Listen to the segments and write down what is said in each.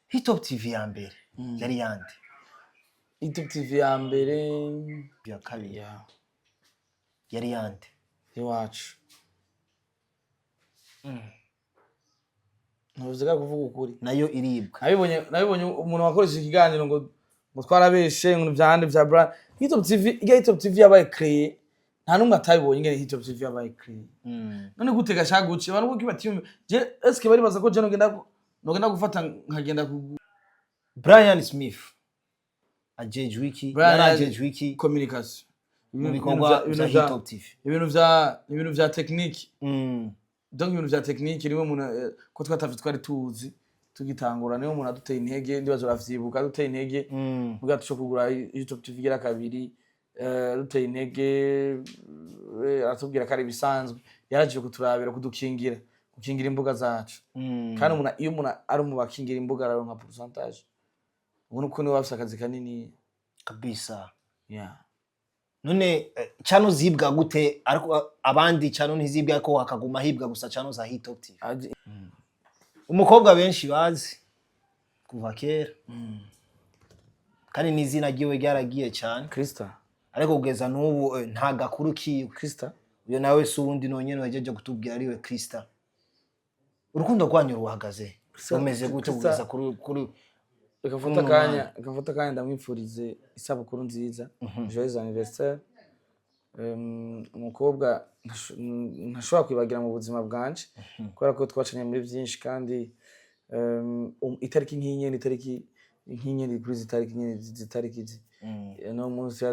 Hitop TV ya mbere yari yande? Hitop TV ya mbere. Ya kabiri ya yari yande? Iwacu. Ntuvuze kuvuga ukuri. Nayo iribwa. Nabibonye umuntu wakoresheje ikiganiro ngo twarabeshe, ngo vyande vya brand Hitop TV. Irya Hitop TV yabaye créé, nta numwe atabibonye ingene Hitop TV yabaye créé. None gute gashaka guca abantu kuki batiyumva? Je eske bari baza ko je nogenda gufata nkagenda ku Brian Smith ajejwe iki? Brian Yari ajejwe iki communication mu bikorwa ibintu vya Hitop TV? Ibintu vya technique. Donc ibintu vya technique niwe muntu, ko twatavye twari tuzi tugitangura, niwe muntu aduteye intege. Ndibaza uravyibuka, aduteye intege bwa tuco kugura YouTube TV igira kabiri, duteye intege, aratubwira ko ari ibisanzwe, yaraje kuturabira, kudukingira, gukingira imbuga zacu. Kandi umuntu, iyo umuntu ari mu bakingira imbuga, araronka pourcentage. Ubona uko niwe bafise akazi kanini. Kabisa. Yeah. None channel zibwa gute, ariko abandi channel ntizibwa, ariko hakaguma hibwa gusa channel za Hitop TV? Umukobwa benshi bazi kuva kera, kandi n'izina ryiwe ryaragiye cyane. Krista. Ariko kugeza n'ubu nta gakuru kiwe. Krista. Uyo nawe si uwundi nonyene wajeje kutubwira, ariwe Krista. Urukundo rwanyu ruhagaze rumeze gute kugeza kuri Reka mfate Uno akanya, reka mfate akanya ndamwipfurize isabukuru nziza, joyeux anniversaire. Umukobwa ntashobora kwibagira mu buzima bwanje, kubera ko twacanye muri byinshi. Kandi itariki nk'iyi nyene, itariki nk'iyi nyene, kuri izi tariki nyene, izi tariki izi, no munsi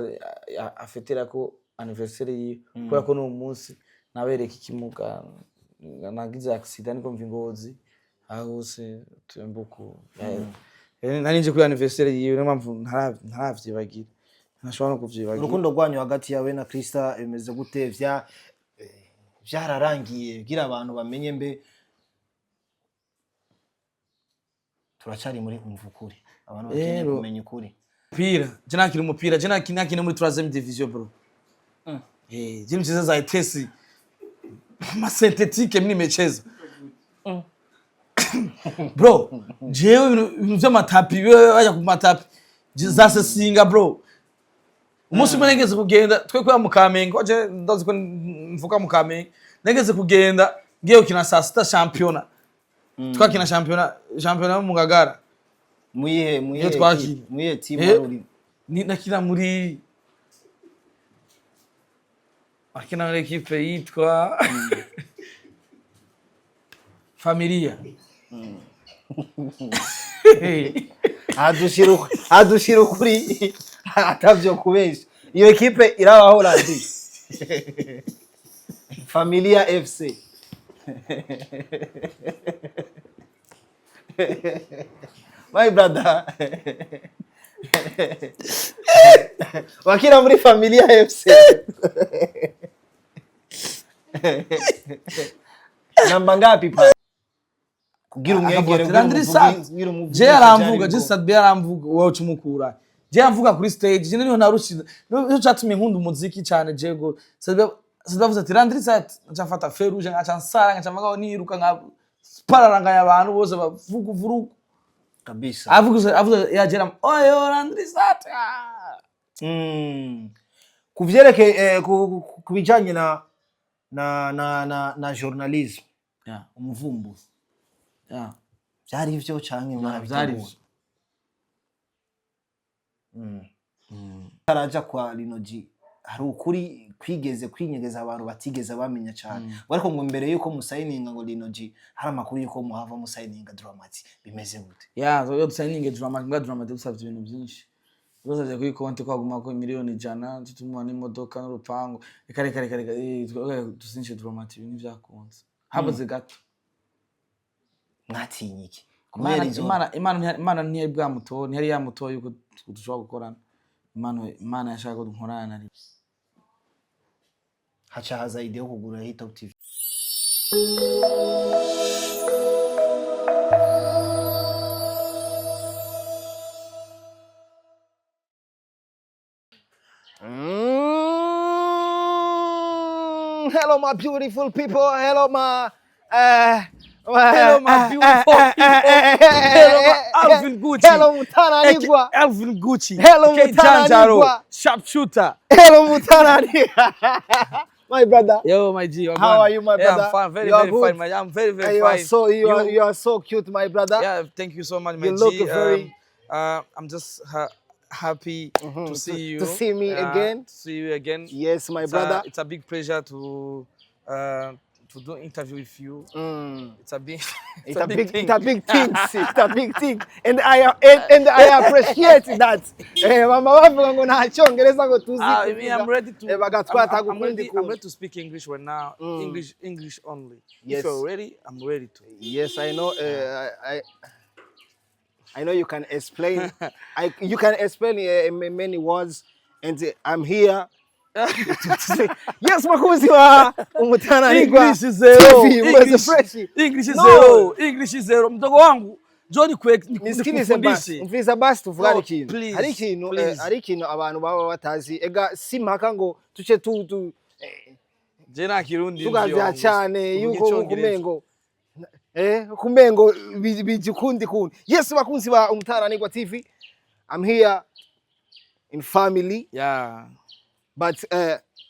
afetera ko anniversaire yiwe, kubera ko n'uwo munsi nabereka ikimuga, nagize accident niko mva ingozi aho hose tumbuku. Nari nje kuri anniversaire yiwe, niyo mpamvu ntaravyibagira, ntashobora no kuvyibagira. Urukundo rwanyu hagati yawe na Krista bimeze gute? Vyararangiye kugira abantu bamenye mbe turacari muri umva ukuri, abantu bakeneye Rero. kumenya ukuri. Umupira, je nakina umupira, je nakina muri 3e division, bro. Je mcheza za etesi ma synthétique mimi nimecheza, bro. Jewe ibintu vy'amatapi, wewe bajya ku matapi za sesinga, bro. Umunsi umwe nageze kugenda twe kubera mu Kamenge, waje ndazi ko mvuka mu Kamenge, nageze kugenda ngiye gukina saa sita shampiyona. Twakina shampiyona yo mu Ngagara. Muyihe Iyo twakina. Muyihe team Eh. wari urimo? Ni nakina muri, akina muri ekipe yitwa Familia. Adushira ukuri atavyo kubesha, iyo ekipe irabaho radi Familia FC. My brother, wakina muri Familia FC namba ngapi pa kugira umwegere? Akavuga ati, "Landry Sat." Kugira umuvugishe. Je aramvuga, Vyari je Sadbi aramvuga, wowe ucumukura. Je amvuga kuri stage, je niho narushize, niho catumye nkunda umuziki cyane. Je go Sadbi avuze ati "Landry Sat", nca mfata feu rouge, nkaca nsara, nkaca mvuga niruka nka pararanganya, abantu bose bavuga uvurugu. Kabisa. Avuga yagera oyo Landry Sat, ah. Ku vyerekeye ku bijanye na journalism, umuvumbuzi, vyari ivyo canke Vyari mwarabiteguye? ivyo. Taraja kwa Linoji, hari ukuri kwigeze kwinyegeza abantu batigeze bamenya cane, ariko ngo mbere yuko musayininga ngo Linoji, hari amakuru yuko muhava musayininga Dramati, bimeze gute? Ya, so yo dusayininge Drama, mbwa Drama dusavye ibintu byinshi. Dusavye kuri konti ko haguma ko miliyoni 100, tutumuha n'imodoka n'urupangu. Reka reka reka reka, dusinyishe Drama, ibintu vyakunze habuze gato. Mwatinye iki kubera Imana izo Imana ntiyari bwamutoye, ntiyari yamutoye yuko dushobora gukorana. Imana yashaka ko dukorana na Haca haza idée yo kugura Hitop TV. Hello my beautiful people. Hello my Hello my beautiful people. Hello my Alvin. Gucci. Hello Mutaranigwa. Aka Alvin Gucci. Hello, aka Mutaranigwa. Janjaro. Sharpshooter. Hello Mutaranigwa. My brother. Yo, my G. How are you, my Yeah, brother? I'm fine. Very, You are very good? fine, my. I'm very, very You fine. are so you are so cute, my brother. Yeah, thank you so much, my You look G. very- I'm just happy to see you. To see me again. To see you again. Yes, my It's brother. It's a big pleasure to do interview with you. It's It's a big, thing. it's a big thing. It's a big thing, and I appreciate that. Mama bavuga ngo nta cyongereza ngo tuzi Ah, me, I'm ready to. Bagatwata I'm gukundi ready, I'm ready to speak English right now. English, English only. Yes. If you're ready, I'm ready to. Yes, I know. I know you can explain. You can explain many words, and I'm here to say yes, bakunzi ba Umutananigwa English zero. TV, mwese English, fresh. English No. zero. English zero. Mdogo wangu, njoo Nisikilize basi, nikufundishe. umviriza basi tuvugane No, ikintu. please, Hari ikintu please. hari ikintu abantu baba batazi. Ega si mpaka ngo tuce tu Je nta Kirundi nzi tugavya wangu. cyane Uvuga yuko Icongereza. kumengo bije ukundi kundi. Yes, bakunzi ba Umutananigwa TV, I'm here in family, but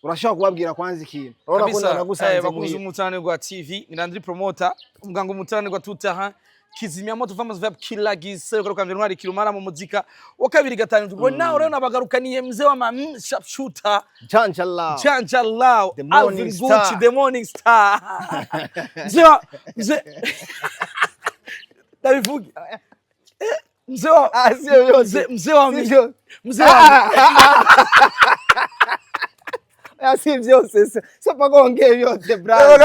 urashobora kubabwira kwanza ikintu, urabona ko Kabisa, nagusanze bakunzi muhira. Umutananirwa TV, ni Landry Promoter, umuganga Umutananirwa tout terrain, kizimyamoto famous verb kila gise garuka ntwari kirumara mu muzika wa kabiri gatanu. Right now rero nabagarukaniye mzee wa sharpshooter. Janjala. Janja Lao. The morning Alvin star. Gucci, the morning star. Mzee wa mzee, ndabivuge. Mzee wa Ah, sio yote. mzee wa Sivyo. Mzee wa Ah, si vyose, sio paka ongee vyote, brother.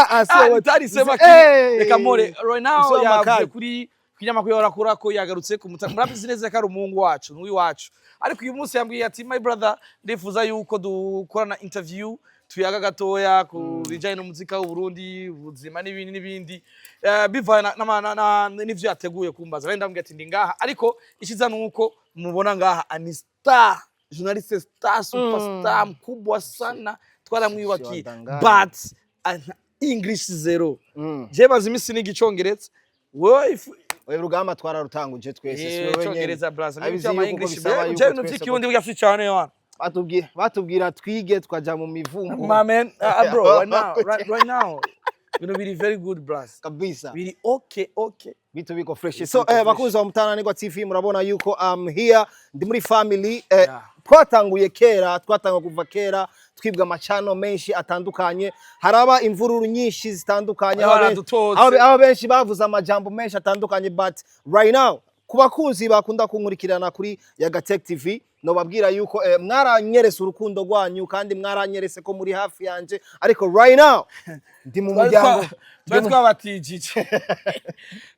Ah, sio wote. Ntarisema. Hey! Reka more right now. Mzee wa Yavuye makali. kuri kinyamakuru yarakura ko yagarutse ku mutaka. Murabizi neza ko ari umuhungu wacu n'uwiwacu, ariko uyu munsi yambwiye ati: "My brother, ndifuza yuko dukorana interview, tuyaga gatoya ku bijanye n'umuzika w'u Burundi, ubuzima n'ibindi n'ibindi." Bivanye n'ivyo yateguye kumbaza. Rero ndamubwiye ati ndi ngaha, ariko ishiza nuko mubona ngaha ani star journaliste, star, superstar mkubwa sana, twaramwiyubakiye. Siwadanganya. But English zero. Je maze imisi niga Icongereza, wewe Oya, urugamba twararutanguje twese, si wewe wenyene. Icongereza braza. Abizi N'ibyo ama yuko English bisaba je yuko ibintu twese vy'ikirundi burya si cane wana. Batubwira twige tukaja mu mivumbo. My man, bro, right now, right now ibintu biri very good, bras. Kabisa. Biri okay. Vitu biko fresh. Vitu So biko fresh. bakunzi wa Mutananirwa TV, murabona yuko I'm here, ndi muri family. Twatanguye kera, twatanguye kuva kera twibwa amacano menshi atandukanye, haraba imvururu nyinshi zitandukanye, aho Baradutotse. aho benshi bavuze amajambo menshi atandukanye, but right now ku bakunzi bakunda kunkurikirana kuri Yagatech TV, nobabwira yuko mwaranyerese urukundo rwanyu kandi mwaranyerese ko muri hafi yanje, ariko right now ndi mu muryango. Twari twabatijije,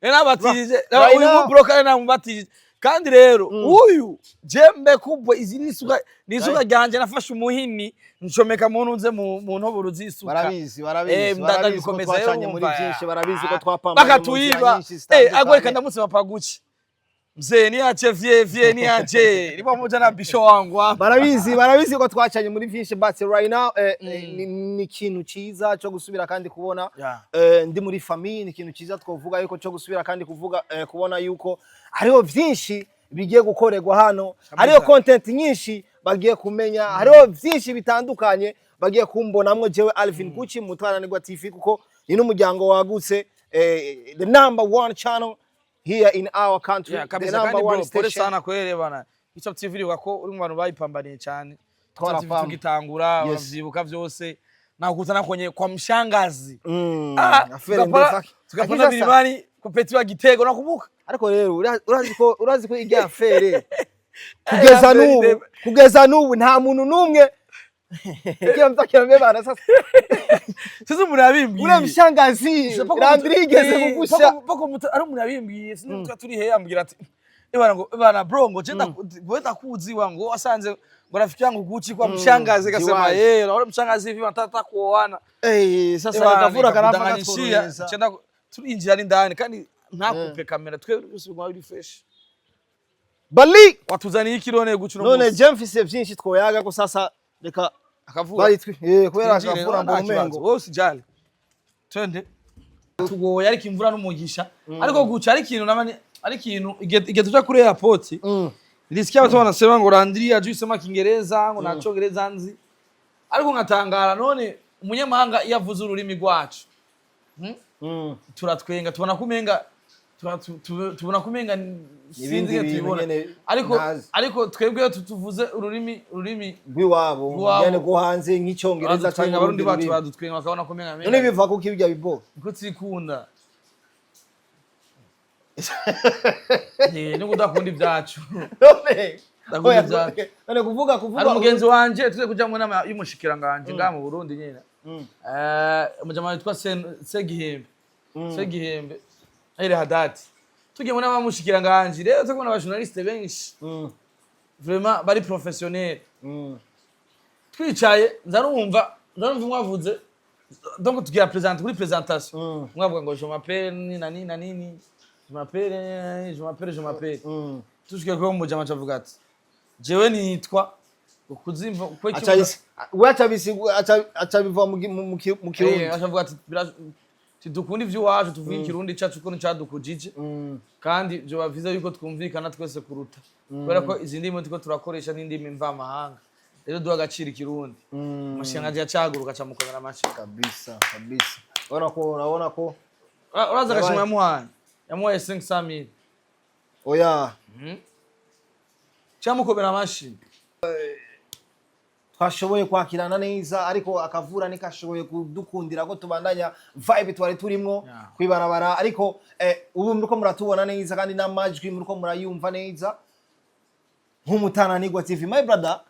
rero nabatijije Right uyu now. mubroka namubatijije. Kandi rero uyu jembe kubwa, izi ni isuka, ni isuka ryanje. Nafashe umuhini ncomeka mu ntuze, mu ntoboro z'isuka. Barabizi, barabizi, barabizi ko ndabikomeza. twacanye muri Urumva, byinshi, barabizi ko twapambanye mu nzira bakatuiba nyinshi zitandukanye. Agwe ndamutse papaguchi mzee, niache vie vie, niache ni pamoja na bisho wangu hapa. Barabizi, barabizi ko twacanye muri byinshi, but right now ni ikintu cyiza cyo gusubira kandi kubona ndi muri famille. Ni ikintu cyiza twovuga yuko cyo gusubira kandi kuvuga kubona yuko hariho byinshi bigiye gukorerwa hano, hariho content nyinshi bagiye kumenya, hariho byinshi bitandukanye bagiye kumbonamwo jewe Alvin Gucci Mutwaranirwa TV, kuko ni n'umuryango wagutse, the number one channel here in our country, Yeah, the kabisa. number Kandi bro, one pole station. sana kwere bana. Hit TV iribuka ko uri mu bantu bayipambaniye cyane. Hit TV Twarapamba. tugitangura, uravyibuka vyose, nakutana kwenye kwa mshangazi. Ah, Affaire ndefa. tukapanda Akisasa. milimani kwa Peti wa Gitego, nakumbuka. Ariko rero urazi ko irya affaire kugeza Affaire n'ubu, kugeza n'ubu nta muntu n'umwe kila mtu akiambia bana sasa. Sasa umuntu yabimbwiye. Uriya mshangazi Landry yigeze kugusha. Pako ari umuntu yabimbwiye, sinzi turi he, ambwira ati: "Ebana, ngo ebana bro, ngo je ndakuzi wa ngo wasanze ngo rafiki yangu Gucci kwa mshangazi." Kasema Jiwazi. eh, naona mshangazi hivi wanataka kuoana. Eh, sasa Ebana, akavura karava nikakudanganyishia. katworohereza. Chenda turinjira ari ndani kandi ntakupe kamera, twe bose biri fresh. Bali Watuzaniye iki none, Gucci, no none munsi? je mfise vyinshi twoyaga ko sasa reka Akavura. bari twi kubera Twinjire, akavura nta ngo kibazo. umengo Wowe usijali, twende, tugoye ariko imvura n'umugisha. Ariko Gucci, ari ikintu namane Ari ikintu igihe tuja kuri airport, nilisikia watu wanasema ngo Landry hajui sema Kiingereza, ngo nta Congereza nzi, ariko nkatangara. None umunyamahanga iyo avuze ururimi rwacu, turatwenga, tubona kumenga tubona kumenga sinzi Ibindi ingene bintu tubibona. nyene Ariko ntazi. ariko twebwe iyo tuvuze ururimi rw'iwabo, rw'iwabo, nyene rwo hanze, nk'icyongereza baradutwenga. cyangwa Abarundi urundi bacu rurimi. baradutwenga, bakabona kumenga None biva kuko ibyo bibo niko tikunda no kudakunda ibyacu. None Ndakunda oya, ibyacu. None kuvuga Hari umugenzi wanje tuze kuja mu nama y'umushikiranganje ngaha mu Burundi nyene. Umujama witwa Segihembe. Segihembe Aire Hadati. Tugiye mu nama y'umushikiranganje rero, tukubona aba journaliste benshi, vraiment bari professionnel. Twicaye, nza numva umwe avuze, donc tugira présente kuri présentation. Umwe avuga ngo "Je m'appelle ni na ni na nini, je m'appelle, je m'appelle, je m'appelle." Tushikiye kuri umujama acavuga ati "Jewe nitwa kuzimva kwe." We aca biva mu Kirundi. Acavuga ati "Tidukunda ivy'iwacu, tuvuge ikirundi cacu ko nicadukujije, kandi vyoba vyiza yuko twumvikana twese kuruta, kubera ko izi ndimi turiko turakoresha n'indimi mvamahanga. Rero duha agaciro ikirundi." Umushikiranganji yacahaguruka, acamukomera amashi. Kabisa kabisa, urabona ko Uraza agashimwe Yabaye. yamuhaye 500 000. Oya. Camukomera amashi. Twashoboye kwakirana neza, ariko akavura ntikashoboye kudukundira ko tubandanya vibe twari turimwo kwibarabara. Ariko ubu muriko muratubona neza kandi n'amajwi muriko murayumva neza nk'umutananirwa TV. My brother,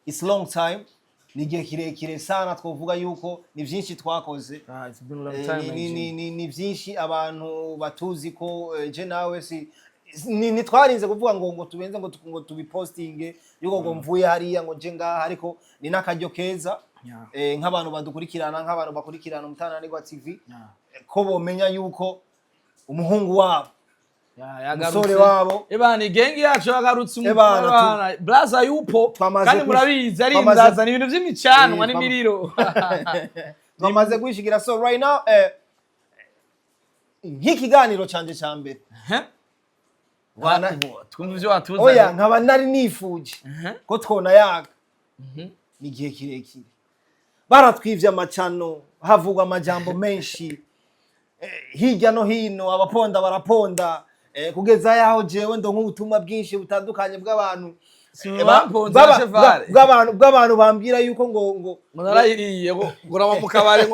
it's long time, ni igihe kirekire sana. Twovuga yuko ni byinshi twakoze. Ah, it's been a long time, my G. Ni byinshi abantu batuzi ko je nawe si ntitwarinze kuvuga ngo tubenze ngo tubipostinge yuko ngo mvuye hariya ngo nje ngaha, ariko ni n'akaryo keza nk'abantu badukurikirana, nk'abantu bakurikirana umutananirwa TV, ko bomenya yuko umuhungu wabo, Yagarutse. umusore wabo, Ebana, igengi yacu yagarutse. Ebana, Ebana, blaza yupo. Kandi murabizi ari inzaza, ni ibintu vy'imicanwa n'imiriro. Twamaze kwishigira. So right now, nk'ikiganiro canje ca mbere, Twumva ivyo watuzanye. Oya, nkaba nari nifuje ko twonayaga. Ni igihe kirekire baratwivye amacano, havugwa amajambo menshi hirya no hino, abaponda baraponda, kugeza yaho jewe ndonka ubutumwa bwinshi butandukanye bw'abantu Si bamponze na chevale. bw'abantu bambwira yuko ngo Ngo narayiriye, ngo raba mu kabare,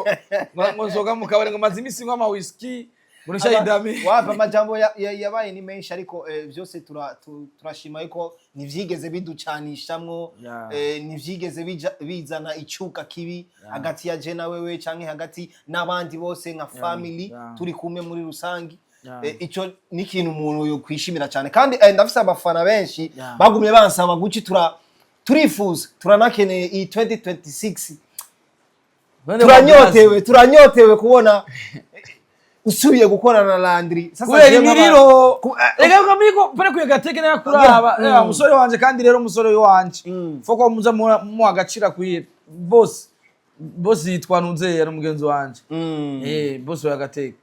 ngo nzoga mu kabare, ngo maze imisi nywa ama whisky, ngo nishayidame. Wapa amajambo yabaye ni menshi, ariko byose turashima yuko ntivyigeze biducanishamwo, ntivyigeze bizana icuka kibi hagati ya je na wewe canke hagati n'abandi bose nka family, turi kumwe muri rusangi. Ico ni ikintu umuntu yokwishimira cyane. Kandi ndafise abafana benshi bagumye bansaba guci turifuza, turanakeneye iyi 2026, turanyotewe kubona usubiye gukorana na Landry. Sasa Kubera jewe imiriro. Reka. Reka miko pere kuye gateke na kuraba. Umusore wanje, kandi rero umusore wanje foko muza muha agaciro akwiye. Boss, boss yitwa Nuzeye, ari umugenzi wanje. Boss wa gateke.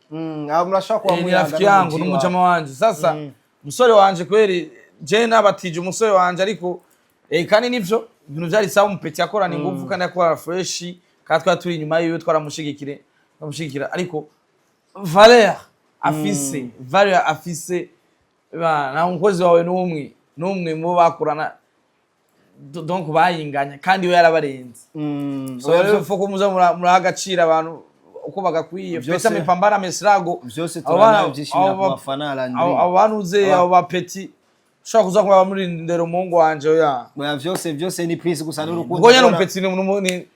Aho murashobora kuba Ni muyaga rafiki yangu n'umuji n'umujama wawe. wanje. Sasa umusore wanje kweri je nabatije umusore wanje, ariko kandi nivyo ibintu vyari sawa. Umupeti yakorana ingufu kandi yakora fresh, kandi twari turi inyuma yiwe, twaramushigikire, twamushigikira, ariko valeur afise ba nta umukozi wawe n'umwe mu bo bakorana donc bayinganya, kandi we yarabarenze. So rero faut ko muza muraha agaciro abantu uko bagakwiye. Peta amepambana, amestruggle. Vyose Abo bana- turanavyishimira abo ku bafana ya Landry. Abo banuze, abo bapeti ushobora kuza kuba muri ndero umuhungu wanje, oya. Oya, vyose ni peace gusa n'urukundo. Ubwo nyene umupeti ni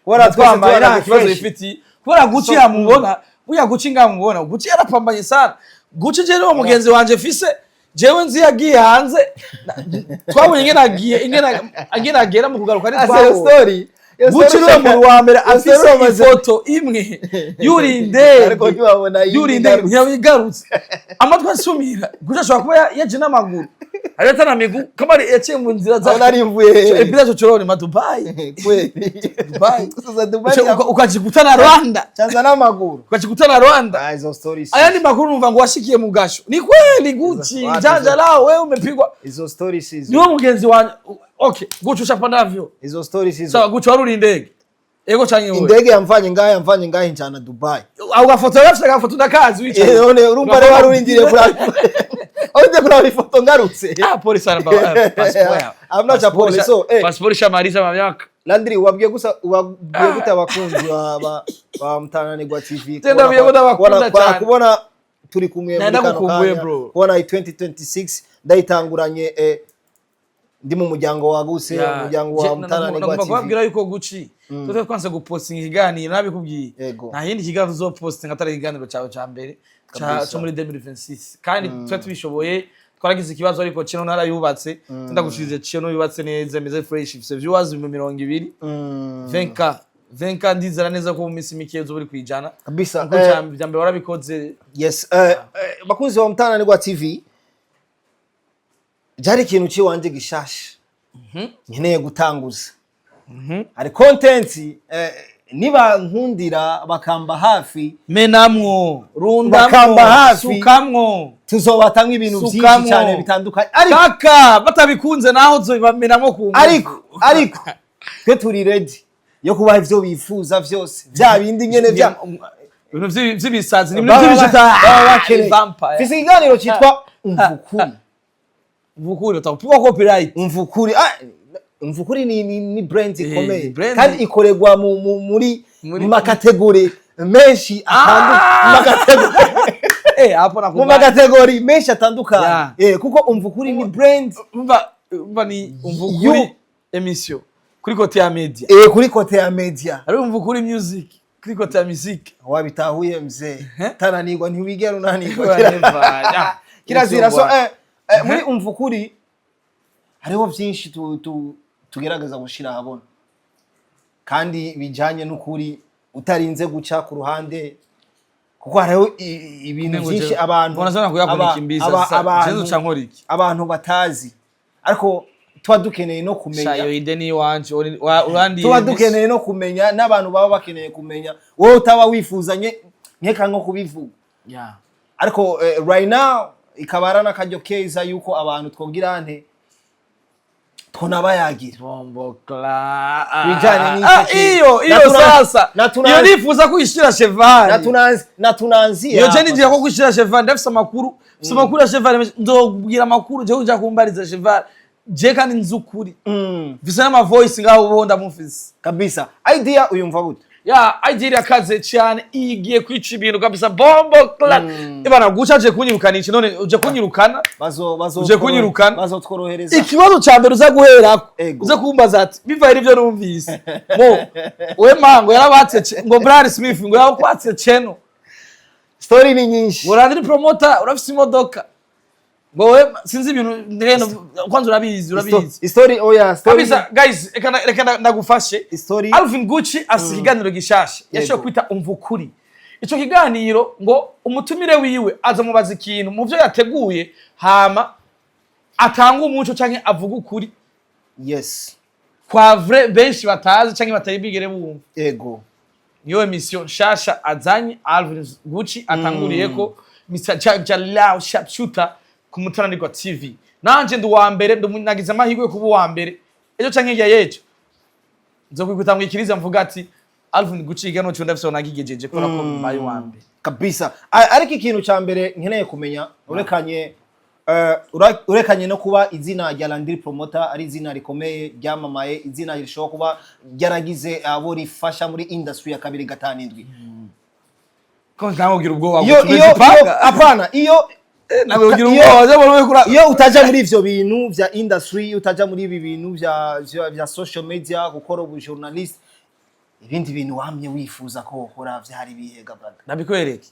Kubera twese twambaye tubona nta kibazo fresh. yifitiye, kubera Gucci yamubona, buya Gucci ngamubona, Gucci yarapambanye sana. Gucci je niwo mugenzi wanje fise jewe nzi yagiye hanze, twabonye ingene agiye, ingene agera mu kugaruka Asa iyo ntitwabonye. story. Iyo Gucci story niwe muntu wa mbere iyo story afise ifoto imwe yuriye indege. Ariko ntiwabona iyindi Yuriye indege igarutse. ntiyabigarutse, amatwi asumira. Gucci ashobora kuba yaje n'amaguru. Aleta na miguu kama yaciye mu nzira za Aho nari mvuye hehe? Epita chochoroni ma Dubai. Kweli. Dubai. Sasa Dubai Ukajikutana Rwanda. Chanza n'amaguru. Ukajikutana Rwanda. Ah, izo stories. Ayandi makuru numva ngo washikiye mu gasho. Ni kweli Gucci, Wapi janja lao wewe umepigwa. Izo stories izo. Niwe mugenzi wanje. Okay, Gucci ushapanda navyo. Izo stories izo. Sawa, Gucci waruri indege. Ego canke wewe. Indege yamvanye ngaha, yamvanye ngaha injana Dubai. Au gafoto yafise agafoto ndakazi wicaye. Eh, none urumva rero warurindiriye kuraba. Urinde kuraba ifoto ngarutse. Ah, pole sana baba. Passport yao. Hamna cha pole, so, eh. Passport ishamaliza mamyaka. Landry, wabwiye gusa, wabwiye gute abakunzi ba Mtananirwa TV? Tenda kubona bwiye ndabakunda cyane. Kubona turi kumwe muri kano Ndagukumbuye, kanya, bro. kubona 2026 ndayitanguranye, ndi mu muryango wagutse, umuryango wa Mtananirwa Nagomba TV. kubabwira yuko Gucci tutari twanse gupostinga ikiganiro nabikubwiye. Yego. Nta yindi kiganiro tuzopostinga atari ikiganiro cyawe cya mbere Kabisa. cyo muri 2026, kandi twe tubishoboye. Twaragize ikibazo ariko channel narayubatse. Ndagushirize channel yubatse neza, imeze fresh, ifise viewers 20,000. 20K, 20K. Ndizera neza ko mu minsi mike uzoba uri kwijana. Kabisa. Nkuko vya mbere warabikoze. Yes, bakunzi wa Mtananirwa TV, byari ikintu ciwanje gishasha nkeneye gutanguza. Hari content, niba nkundira bakamba hafi, Menamwo, rundamwo, bakamba hafi. Sukamwo. Tuzobatanga ibintu byinshi Sukamwo. cyane bitandukanye, ariko Kaka batabikunze naho tuzobamenamwo ku ngufu. Ariko twe turi ready yo kubaha ivyo bifuza vyose, vya bindi nyene vya Ibintu vy'ibisazi ni ibintu baba vy'ibishita. baba bakeneye. Vampire. Mfise ikiganiro citwa Umvukuri. Mvukuri utakupigwa copyright. Umvukuri, ah, Umvukuri ni brand ikomeye brand. kandi ikorerwa muri mu ma catégories menshi atandukanye, mu ma catégories Eh, hapo mu nakubali. ma catégories menshi atandukanye. Kuko Umvukuri ni brand. Umva, ni Umvukuri émission kuri côté ya media. Kuri côté ya media. Ari Umvukuri music kuri côté ya music. Wabitahuye mzee. Tananirwa ntiwigera unanirwa. Never. Kirazira. So muri Umvukuri hariho byinshi tugerageza gushira ahabona kandi bijanye n'ukuri, utarinze guca ku ruhande, kuko hariho ibintu byinshi abantu Mbona sana kuyakunikimbiza sasa. Jezo uca nkora iki? Abantu batazi, ariko tuba dukeneye no Sha kumenya. Iyo idée ni iwanje urandiye. Tuba dukeneye no kumenya n'abantu baba bakeneye kumenya, wowe utaba wifuzanye nkeka nko kubivuga. Ariko right now ikaba ari n'akaryo keza yuko abantu twogira nte twonabayagira Bombo kla. Bijanye n'icyo Ah, kintu. iyo sasa. Iyo nifuza kuyishira Cheval. Na tunanzia Iyo je hapa ninjira ko kwishira Cheval, ndafise amakuru. Mfise amakuru ya Cheval menshi. Nzobwira amakuru je uja kumbariza Cheval. Je kandi nzi ukuri. Mfise n'ama voice ngaho ubu ndamufise. Kabisa. Idea uyumva gute? Ya idea irakaze cyane, igiye kwica ibintu kabisa. Bombo kla. Ibana guca aje kunyirukana iki none uje kunyirukana? Bazo bazo Uje kunyirukana? Bazotworohereza. Ikibazo ca mbere uza guherako, Ego. uza kumbaza ati bivaye n'ivyo numvise ngo we mango yarabatse ngo Brad Smith ngo yakwatse channel. Story ni nyinshi. Ngo Landry Promoter urafise imodoka, ngo we sinzi ibintu ndeno kwanza urabizi, urabizi. Story, oya, story. Kabisa guys, reka ndagufashe. Story. Alvin Gucci afise ikiganiro gishasha yashoboye kwita Umvukuri. Ico kiganiro ngo umutumire wiwe aza mubaza ikintu mu vyo yateguye, hama atanga umuco canke avuga ukuri kwa vrai benshi batazi canke batari bigere bumva. Niyo émission nshasha azanye Alvin Gucci atanguriyeko Mr Jalao Sharpshooter ku Mutaranirwa TV. Nanje ndi uwa mbere, nagize amahirwe yo kuba uwa mbere. Ejo canke hirya y'ejo nzokwikuta mwikiriza mvuga ati Alvin Gucci igano cyo ndafise nagigejeje kubera ko mbaye uwa mbere. Kabisa. Ariko ikintu cya mbere nkeneye kumenya, urekanye urekanye no kuba izina rya Landry Promoter ari izina rikomeye ryamamaye, izina rishobora kuba ryaragize abo rifasha muri industry ya 257. Ko ntawe ugira ubwoba Iyo guca iyo umeze iyo panga. Apana, iyo Nawe ugira iyo- ubwoba je muri kura. Iyo utaja muri ivyo bintu vya industry, iyo utaja muri ibi bintu vya social media, gukora ubu journalist, ibindi bintu wamye wifuza ko wokora vyari bihega, brother? Ndabikwereke.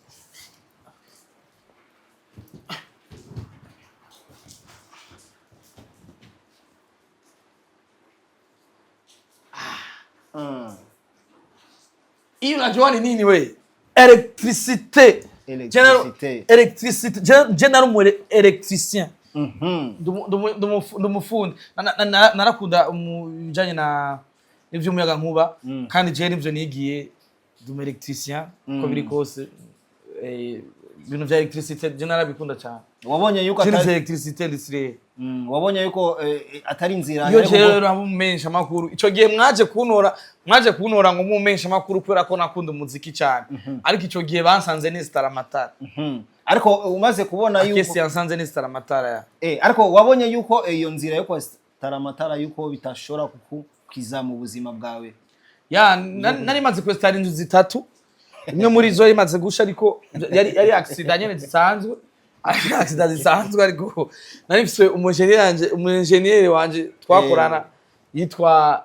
Hii unajua ni nini we? Électricité. Électricité. Électricité. Je nari umu électricien. Ndumufundi. Narakunda mu bijanye na ivy'umuyaga nkuba, kandi je nivyo nigiye, ndi umu électricien uko biri kose. Ibintu vya électricité je narabikunda cyane. Wabonye yuko Je nivya atari électricité industrielle. Wabonye yuko atari inzira Iyo ariko jewe rero mumensha amakuru, ico gihe mwaje kuntora ngo mumensha amakuru kubera ko nakunda umuziki cyane, ariko ico gihe bansanze nestara amatara. Ariko umaze kubona yuko Akesi yansanze nestara amatara ya Ariko wabonye yuko iyo nzira yo kwestara amatara yuko bitashobora kukukiza mu buzima bwawe. Ya, nari maze kwestara inzu zitatu, imwe muri zo yari imaze gusha, ariko yari accident nyene zisanzwe, ari accident zisanzwe, ariko nari mfise umu engineer wanje twakorana yitwa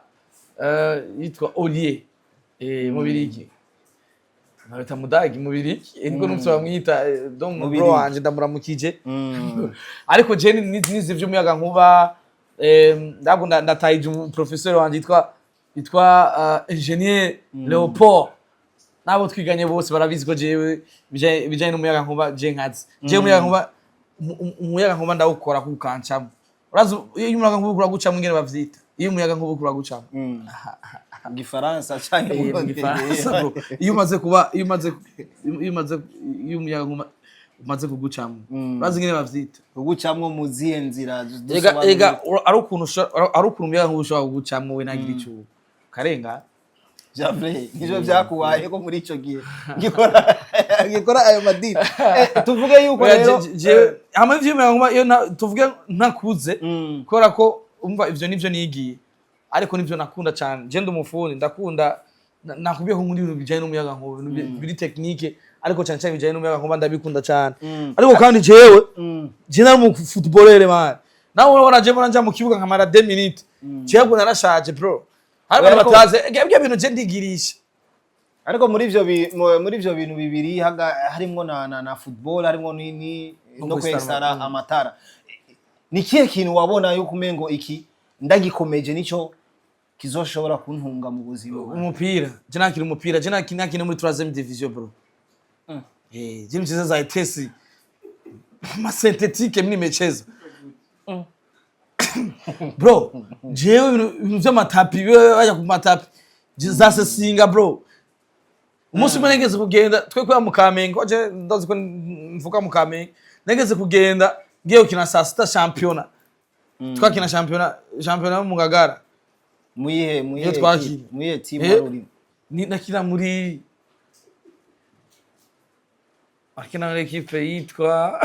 Olier, mu Birigi, nabita Mudagi mu Birigi, niko numvise bamwita, donc Mu bro Birigi. wanje ndamuramukije. Ariko je nize ivy'umuyaga nkuba, ndabwo ndatahije umu professeur wanje yitwa ingénieur Leopold, n'abo twiganye bose barabizi ko jewe ibijanye n'umuyaga nkuba je nkazi. Jewe umuyaga nkuba ndawukora kukancamo. Urazi iyo umuyaga nkuba uragucamo ingene bavyita? Iyo umuyaga nkuba uragucamo. Mu Gifaransa canke Mu Gifaransa, bro, iyo umaze kuba iyo umaze iyo umuyaga nkuba umaze kugucamo, urazi ingene bavyita? Kugucamwo mu zihe nzira? Ega ega, ari ukuntu umuyaga nkuba ushobora kugucamwo we nagira ico karenga. Javre, nivyo vyakubaye ko muri ico gihe ngikora ayo madini. Tuvuge yuko Oya, rero jewe hamwe ivy'umuyaga nkuba iyo tuvuge ntakuze, kubera ko umva ivyo nivyo nigiye, ariko nivyo nakunda cyane. Je ndi umufundi, ndakunda nakubwiye ko nkunda ibintu bijanye n'umuyaga nkuba, ibintu biri technique, ariko cyane cyane bijanye n'umuyaga nkuba ndabikunda cyane. Ariko kandi jewe je nari umu footballeur, man. Nawe urabona je mbona nja mu kibuga nkamara 2 minutes, jewe narashaje, bro. Hari abantu batazi ibyo bintu, je ndigirisha. Ariko muri ivyo bintu bibiri harimwo na football, harimwo ni no kwestara kwestara amatara, ni kihe kintu wabona yuko umengo iki ndagikomeje nico kizoshobora kuntunga mu buzima? Umupira, je nakina umupira, je nakina muri 3e division, bro. Je mcheza za ETS ma synthétique, mimi nimecheza, bro. Jewe ibintu vy'amatapi, bajya ku matapi, za sesinga, bro. Umunsi umwe nageze kugenda twe kubera mu Kamenge, waje ndazi ko mvuka mu Kamenge, nageze kugenda ngiye gukina saa sita shampiyona, twakina shampiyona yo mu Ngagara. Muyihe Iyo twakina. Muyihe team Eh. wari urimo? Ni nakina muri équipe yitwa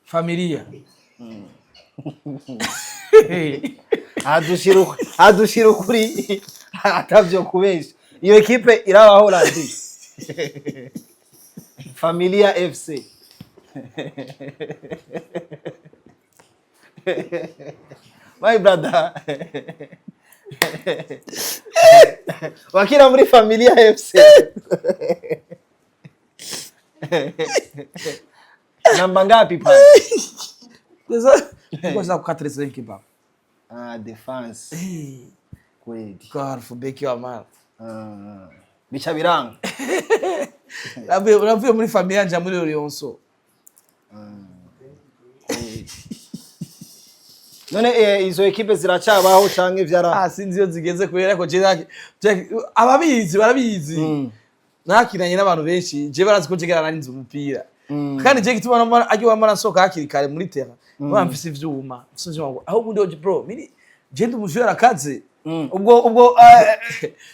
Familia. Hadushira ukuri atavyo kubesha, iyo ekipe irabaho radi Familia FC. My brother, wakina muri Familia FC namba ngapi pale? Sasa kwa 4-5, baba. Ah, défense kweli. Kwa alfabeti wa mara. Ah, bica biranga. Navuye muri Familia nja muri Orionso. None izo ekipe ziracabaho canke vyara? Ah, sinzi iyo zigeze kubera ko ababizi barabizi. Nakinanye n'abantu benshi, je barazi ko jegera narinze umupira. Kandi je gituma ajya wamara nsohoka hakiri kare muri terrain. Mba mfise ivyuma aho ubundi bro, mini je ndi umujura akaze. Ubwo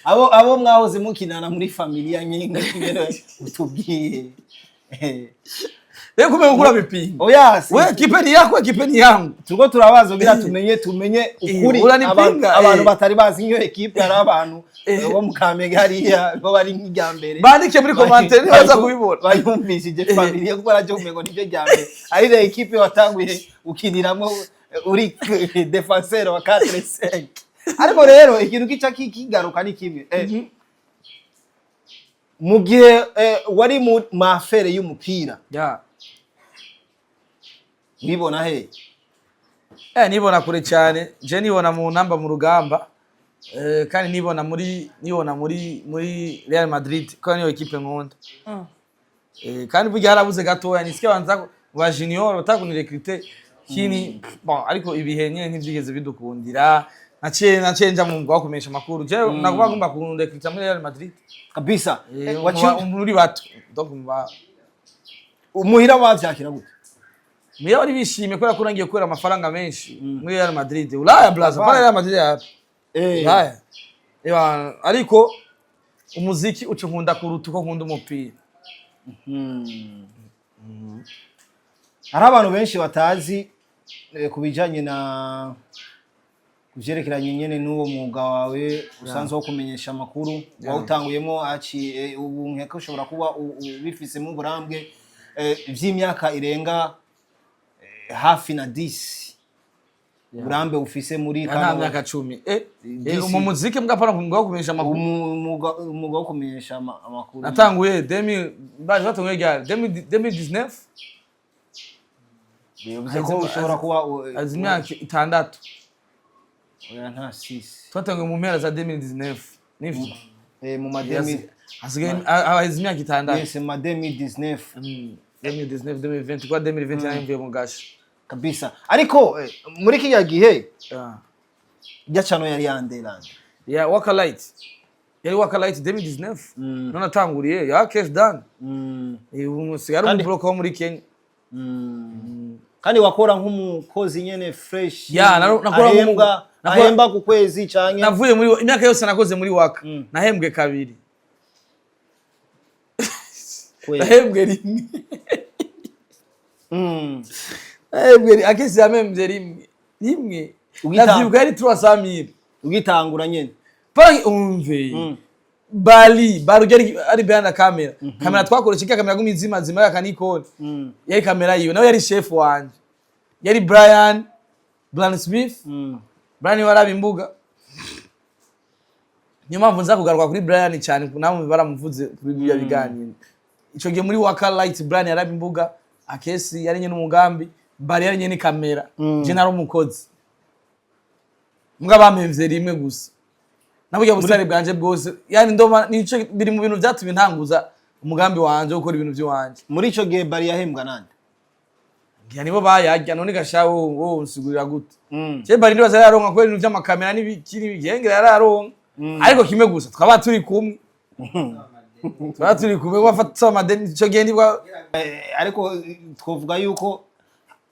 abo mwahoze mukinana muri Familia nyinga nyene utubwiye. Rero kumenya gukura bipinga. Oya, We ekipe ni yako, ekipe ni yangu. Turiko turabaza kugira tumenye ukuri. Uranipinga, Abantu batari bazi nk'iyo ekipe, hari abantu bo mu Kamenge hariya bo bari nk'irya mbere. Bandike muri commentaire nibaza kubibona. Bayumvishije Familia kuko arajya umengo niryo rya mbere, ari re ekipe watanguye ukiniramwo uri défenseur wa 4-5. Ariko rero ikintu kica kigaruka ni kimwe. Mu gihe wari mu mafere y'umupira, wibona he? Nibona kure cyane. Je nibona mu namba mu rugamba. Kandi nibona muri Real Madrid, ko niyo ekipe nkunda. Kandi burya harabuze gatoya nisike banza Ba junior batakunire kini. Bon, ariko ibihe nyene ntivyigeze bidukundira. Naciye nja mu mwuga wo kumenyesha amakuru. Jewe nakuba ngomba kundekrita muri Real Madrid. Kabisa. Muri bato, donc mu ba Umuhira wavyakira gute? Muya bari bishimye kubera ko nangiye kubera amafaranga menshi muri Real Madrid. Ulaya, blaza, para Real Madrid ya Ulaya. Ewa, ariko umuziki uca nkunda kuruta uko nkunda umupira. Hari abantu benshi batazi ku bijanye na kuvyerekeranye nyene n'uwo mwuga wawe usanzwe wo kumenyesha amakuru wawutanguyemo aciye ubu, nkeka ushobora kuba ubifisemo uburambe vy'imyaka irenga hafi na 10, uburambe ufise muri Nta kano myaka 10 Disi. Mu muziki mbwa pana mu mwuga wo kumenyesha amakuru. Umwuga wo kumenyesha amakuru. Natanguye 2000, baje batanguye ryari? 2019. Bivuze ko ushobora kuba Azi imyaka 6. Oya, nta sisi. Twatanguye mu mpera za 2019, nivyo? Mu ma 2000. Hasigaye haheze imyaka 6. Yes, mu ma 2019. 2019, 2020, kwa 2020 mvuye mu gasho. Kabisa, ariko muri kiriya gihe Yeah. irya channel yari yanderande? Ya Waka Light. Yari Waka Light 2019. None natanguriye ya cash done. Ubu musigaye ari umubroka wo muri Kenya. Kandi wakora nk'umukozi nyene fresh? Ya, nakora ahembwa ahemba ku kwezi canke? Navuye muri imyaka yose nakoze muri Waka. Nahembwe kabiri. Kwezi. Nahembwe rimwe. Nahembwe akesi yamembye rimwe. Rimwe. Navyibuka yari 300,000. Ugitangura nyene? Panga umve. Bali, bali ujya ari behind the camera. Kamera twakoresha ikya kamera gumi zima zima ya Nikon. Yari kamera yiwe, nawe yari chef wanje. Yari Brian Smith. Brian waraba imbuga. Niyo mpamvu nza kugaruka kuri Brian cyane, namwe baramuvuze kuri biriya biganiro. Ico gihe muri Waka Light Brian yaraba imbuga, Akesi yari nyene umugambi, Bari yari nyene kamera. Je nari umukozi. Mbwa bampemvye rimwe gusa. Naburya busare bwanje bwose. Yani ndoma nico biri mu bintu vyatumye ntanguza umugambi wanje wo gukora ibintu vy'iwanje. Muri ico gihe Bari yahembwa nande? Ngira nibo bayarya. None gasha wowe unsigurira gute? Je Bari ndibaza yararonka kubera ibintu vy'amakamera n'ibiki n'ibigengera yararonka. Ariko kimwe gusa twaba turi kumwe. Twaba turi kumwe wafata amadeni ico gihe nibwa Ariko twovuga yuko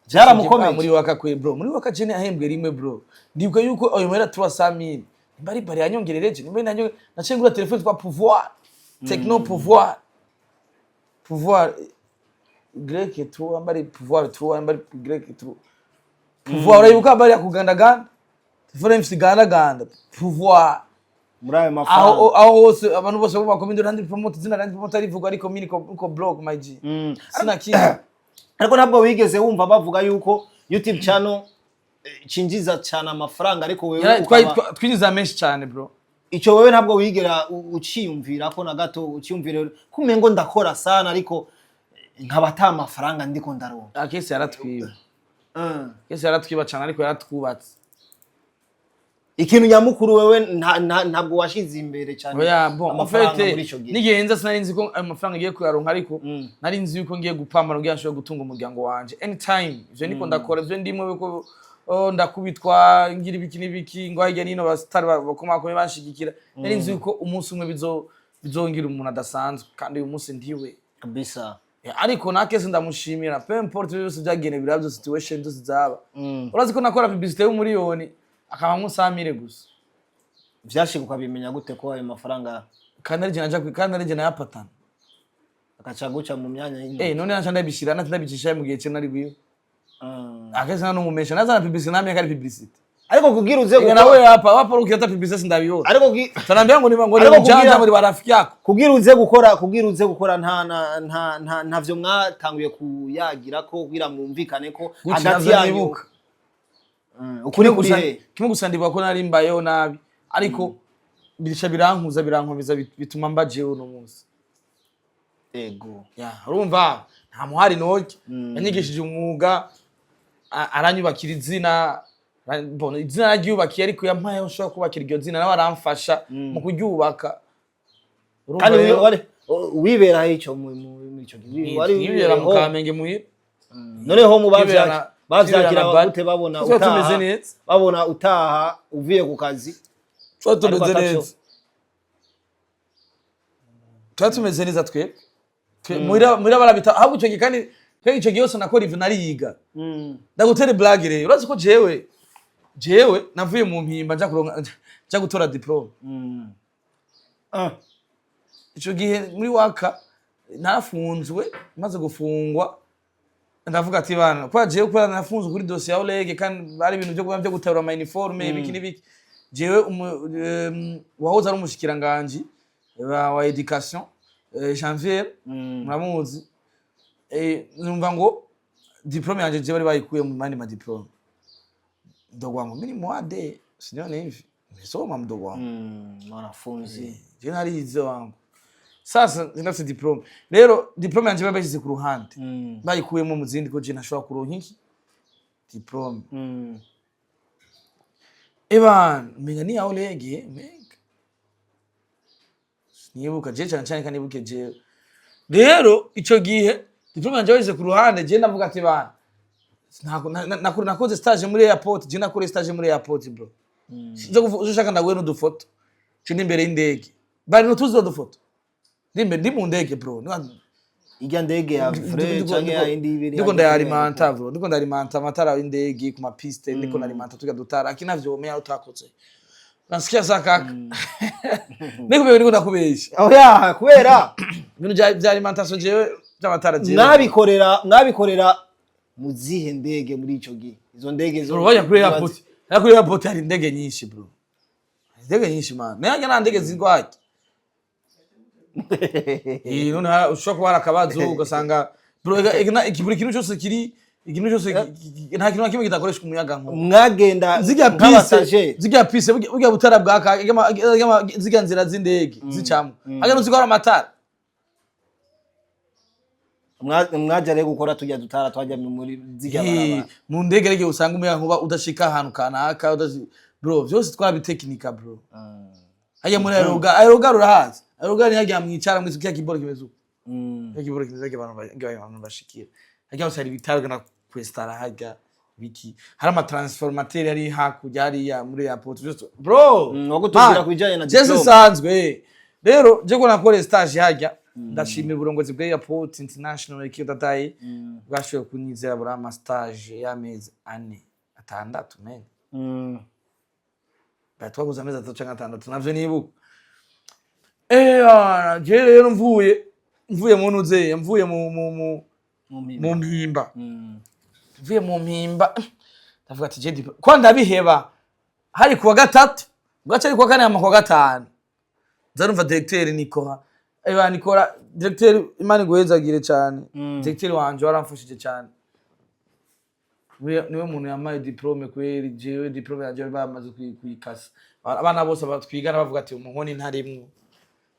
byaramukomeye. Muri Waka kwe, bro, muri Waka jene ahembwe rimwe, bro. Ndibuka yuko ayo mahera 300,000 nimba ari Bari yanyongerereje, nimba nanyo naciye ngura telefone twa Pouvoir Tecno Pouvoir Y 3, mbari Pouvoir 3, mbari Y 3 Pouvoir. Urayibuka bari yakugandaganda telefone mfise gandaganda Pouvoir? Muri ayo Aho mafaranga. Aho hose abantu bose bo bakomende Landry Promoter, izina Landry Promoter rivugwa, ariko mimi niko block, my G. Sina kintu. Ariko ntabwo wigeze wumva bavuga yuko YouTube channel cinjiza cyane amafaranga, ariko wewe Twinjiza menshi cyane, bro. Ico wewe ntabwo wigera uciyumvira ko na gato, uciyumvira kumengo ndakora sana ariko nkaba ata amafaranga ndiko ndaronka? Akesi yaratwiba. Akesi yaratwiba cyane, ariko yaratwubatse. Ikintu nyamukuru wewe ntabwo washize imbere cyane Oya, bon, en amafaranga fait muri ico gihe. N'igihe nza sinari nzi ko ayo mafaranga ngiye kuyaronka, ariko nari nzi yuko ngiye gupambana kugira nshobore gutunga umuryango wanje anytime. Ivyo niko ndakora, ivyo ndimwe yuko, oh, ndakubitwa ngira ibiki n'ibiki ngo hirya nino abasitari bakomakomeye banshigikira. Nari nzi yuko umunsi umwe bizongira umuntu adasanzwe, kandi uyu munsi ndiwe. Kabisa. Ariko nakese ndamushimira, peu importe byose byagenewe biraba byose, situation zose zaba. Urazi ko nakora publicité y'umuriyoni akabamwo 100,000 gusa? Vyashika ukabimenya gute ko ayo mafaranga? Kandi ari je naja kandi ari je nayapatana. Agaca guca mu myanya y'intoki. None naca ndabishira naca ndabicisha mu gihe cyo nari gwiwe. Akese nta numumesha nazana publicité namye ko ari publicité. Ariko kugira uze Ega gukora nawe hapa wapo ukileta publicité sindabibona. Ariko Tunaambia ngo ni ngo ni Ariko mjanja muri barafiki yako. Kugira uze gukora nta ntavyo mwatanguye kuyagira ko kugira mwumvikane ko Gucci hagati navyo yanyu? nibuka. Ukuri Kimwe kuri gusa he? Kimwe gusa ndibuka ko nari mbayeho nabi, ariko bica birankuza birankomeza bituma mba jewe uno munsi. Ego. Ya, urumva nta muhari noke yanyigishije umwuga, aranyubakira izina. Bon, izina naryubakiye, ariko yampaye aho nshobora kubakira iryo zina, nawe aramfasha mu kuryubaka. Urumva Kandi rero, wari wibera ico muri ico gihe wari nibera mu wibereye Kamenge muhira. Noneho mu bavyakira Twibera na Bari. gute babona Twari tumeze utaha, neza. babona utaha uvuye ku kazi? Twari tumeze Ariko ataco. neza, twari tumeze neza twebwe. Muhira barabita ahubwo icyo gihe. Kandi twebwe icyo gihe yose nakora ivyo, nariga. Ndagutera blague rero, urazi ko jewe navuye mu Mpimba nja kuronka, nja gutora diplôme. Ico gihe muri waka narafunzwe. Maze gufungwa ndavuga ati bana, kwa jewe kubera nafunzwe kuri dossier ya Oleg, kandi bari ibintu byo gutabura ama uniforme, ibiki n'ibiki. Jewe wahoze ari umushikiranganje wa éducation, Janvier, muramuzi, numva ngo diplôme yanje jewe bari bayikuye mu mandi ma diplôme. Mdogo wangu, mimi ni mwade, sinione hivi, nimesoma mdogo wangu. Mwanafunzi. Je narize wangu. Sasa ndafise diplôme rero, diplôme yanje bari bayishyize ku ruhande, bayikuyemo mu zindi, ko je ntashobora kuronka iki diplôme. Ebana, menya ni aho lege menga sinibuka je cyane cyane, kandi nibuke jewe rero ico gihe diplôme yanje bayishyize ku ruhande. Je ndavuga ati bana, nakoze stage muri airport. Je nakore stage muri airport, bro. Ushaka ndaguhe n'udufoto. Je ndi imbere y'indege, bari nutuzi udufoto ndi imbere, ndi mu ndege, bro. Irya ndege ya fre canke ya yindi ibiri? Ndiko ndayalimenta, bro, ndiko ndayalimenta amatara y'indege ku mapiste, ndiko ndalimenta tuga dutara akina vyomea utakoze. Nasikia sa kaka, niko ndiko ndakubesha? Oya, kubera Ibintu vya alimentation jewe by'amatara jewe. Mwabikorera mu zihe ndege muri ico gihe, izo ndege zo? Bro, wajya kuri airport, hariya kuri airport hari indege nyinshi, bro, hari indege nyinshi, man. Nayo nta ndege zirwaye. None ushobora kuba hari akabazo ugasanga, bro, buri kintu cyose kiri, ikintu cyose nta kintu na kimwe kidakoreshwa umuyagankuba. Mwagenda Zirya piste, nk'abasaje? Zirya piste, burya butara bwaka, zirya nzira z'indege zicamo hajya, nuzi ko hari amatara. Mwaja rero gukora tujya dutara twajya muri zirya barabara? Mu ndege rege usanga umuyagankuba udashika ahantu kanaka, bro, vyose twabitekinika, bro. Hajya muri aérogare, aérogare urahazi? Aérogare ni hajya mwicara mwese, kiya kiboro kimeze uko. Kiya kiboro kimeze hajya abantu bashikira hajya hose, hari ibitaro na kwestara hajya biki, hari amatransformateur ari hakurya hariya muri airport, byose, bro. Wagutubwira Man, ku bijanye na je diplôme. Zisanzwe rero je ko nakora stage hajya, ndashimira uburongozi bwa Airport International Ikidadayi bwashoboye kunyizera buri ama stage y'amezi 4, 6 men. Twaguze amezi 3 canke 6, navyo nibuka. Je rero mvuye mu ntuze, mvuye mu Mpimba. Mvuye mu Mpimba ndavuga ati je ko ndabiheba. Hari kuwa gatatu, bwaca ari kuwa kane, hama kuwa gatanu nza numva directeur Nikora. Eba Nikora, directeur, Imana iguhezagire cane. Directeur wanje waramfashije cane. Niwe muntu yamaye diplôme kweri. Jewe diplôme yanje bari bamaze kuyikasa. Abana bose batwigana bavuga ati umuhoni ntarimwo.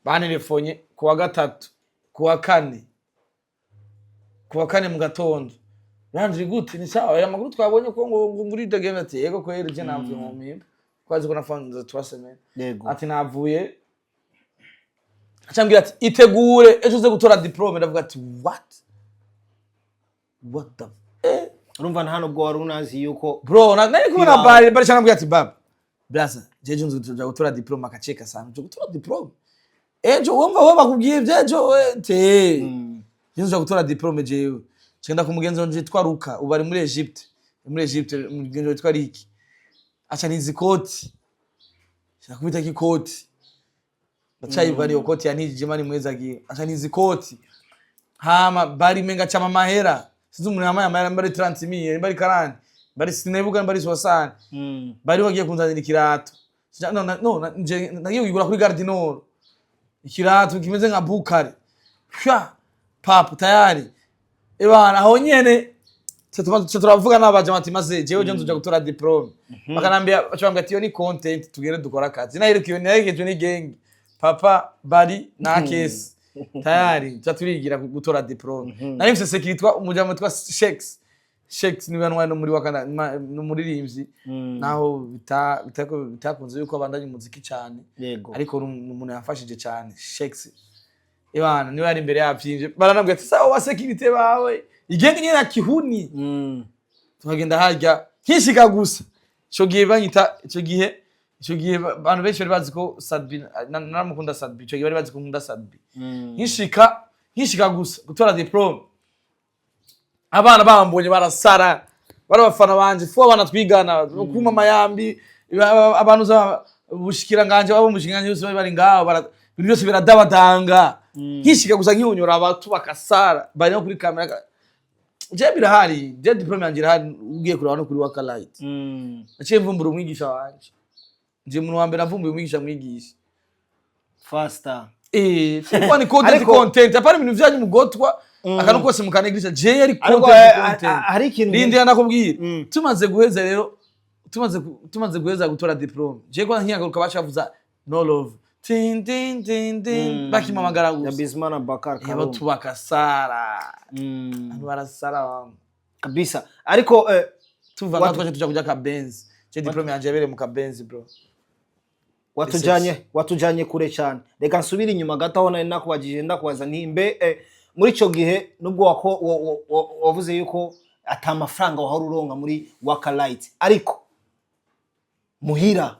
Banelefonye kuwa gatatu, kuwa kane, kuwa kane mu gatondo. Landry, gute? Ni sawa? Aya makuru twabonye ko ngo muri game. Ati yego kweri, je navuye mu Mpimba, kwazi ko nafunze 3 semaines. Ati navuye, acambwira ati itegure ejo uze gutora diplôme. Ndavuga ati what, what the Urumva nta nubwo wari unazi yuko Bro, nari kumwe na Kwibaho. Bari cyangwa ati baba brasa, jeje nzu tuja gutora diplôme. Akacheka sana, nje gutora diplôme ejo? Wumva wowe bakubwiye ibyejo we te jeje nja gutora diplôme. Jewe cenda ku mugenzi wanje yitwa Ruka, ubu ari muri Egypte, muri Egypte, umugenzi witwa Riki aca nizi ikoti, sinakubita ikoti, ndacayivuga niyo koti yantijije. Mani mwezagiye aca nizi ikoti, hama bari menga chama mahera, sinzi umuntu yamaye amahera, mbari 30 mille, mbari 40, mbari sinibuka, mbari 60. Bari bagiye kunzanira ikirato. No, no, nje nagiye kugura kuri Gare du Nord ikirato kimeze nka bukare sha papa tayari. Ebana, aho nyene turavuga n'abaja ati maze jewe je nzoja gutora diplôme. Bakanambia, baca bambwira ati iyo ni content, tugende dukora akazi. Naherekewe, naherekejwe n'igenge papa bari na kesi tayari, tuca turigira gutora diplôme. Nari mfise sécurité umujama witwa Shakes. Shakes niwe ntwari no muri wakanda, n'umuririmbyi, naho bitakunze yuko abandanya umuziki cyane. Ariko ni umuntu yamfashije cyane Shakes. Ibana niwe yari imbere yavyimvye, baranabwira ati sawa wa sécurité bawe. Igenge nyene ya kihuni. Tukagenda harya, nkishika gusa ico gihe banyita, ico gihe abantu benshi bari bazi ko Sat-B naramukunda Sat-B. Ico gihe bari bazi ko nkunda Sat-B. Nkishika gusa gutora diplôme, abana bambonye barasara, bari abafana banje fu, abana twigana kuma amayambi, abantu za bushikiranganje babo, mushikiranganje bose bari bari ngaho, ibintu byose biradabadanga. Nkishika gusa, nkihunyura abatu bakasara, bari no kuri kamera. Je birahari, je diplôme yanje irahari, ugiye kuraba no kuri Wakalite. Naciye mvumbura umwigisha wanje, nje umuntu wa mbere avumbuye umwigisha mwigisha. Faster. Tulikuwa ni content, content, hapana ibintu vyanyu mugotwa akantu kose mukanegisha. Je yari Ariko content, content. hari ikintu. Rindira ndakubwira. Tumaze guheza rero, tumaze guheza gutora diplôme, je kwa nkiyagaruka bacavuza "No Love", tin tin tin tin, bakimamagara ya gusa. Bizimana Bakar Karume. Batu bakasara. Abantu barasara wangu. Kabisa, ariko tuva ngaho twaje tuja kurya kabenzi. Je diplôme yanje yabereye mu kabenzi, bro. Watujanye kure cyane. Reka nsubire inyuma gato aho nari nakubajije, ndakubaza nti mbe muri ico gihe nubwo wavuze yuko ata mafaranga wahora uronka muri Wakalite, ariko muhira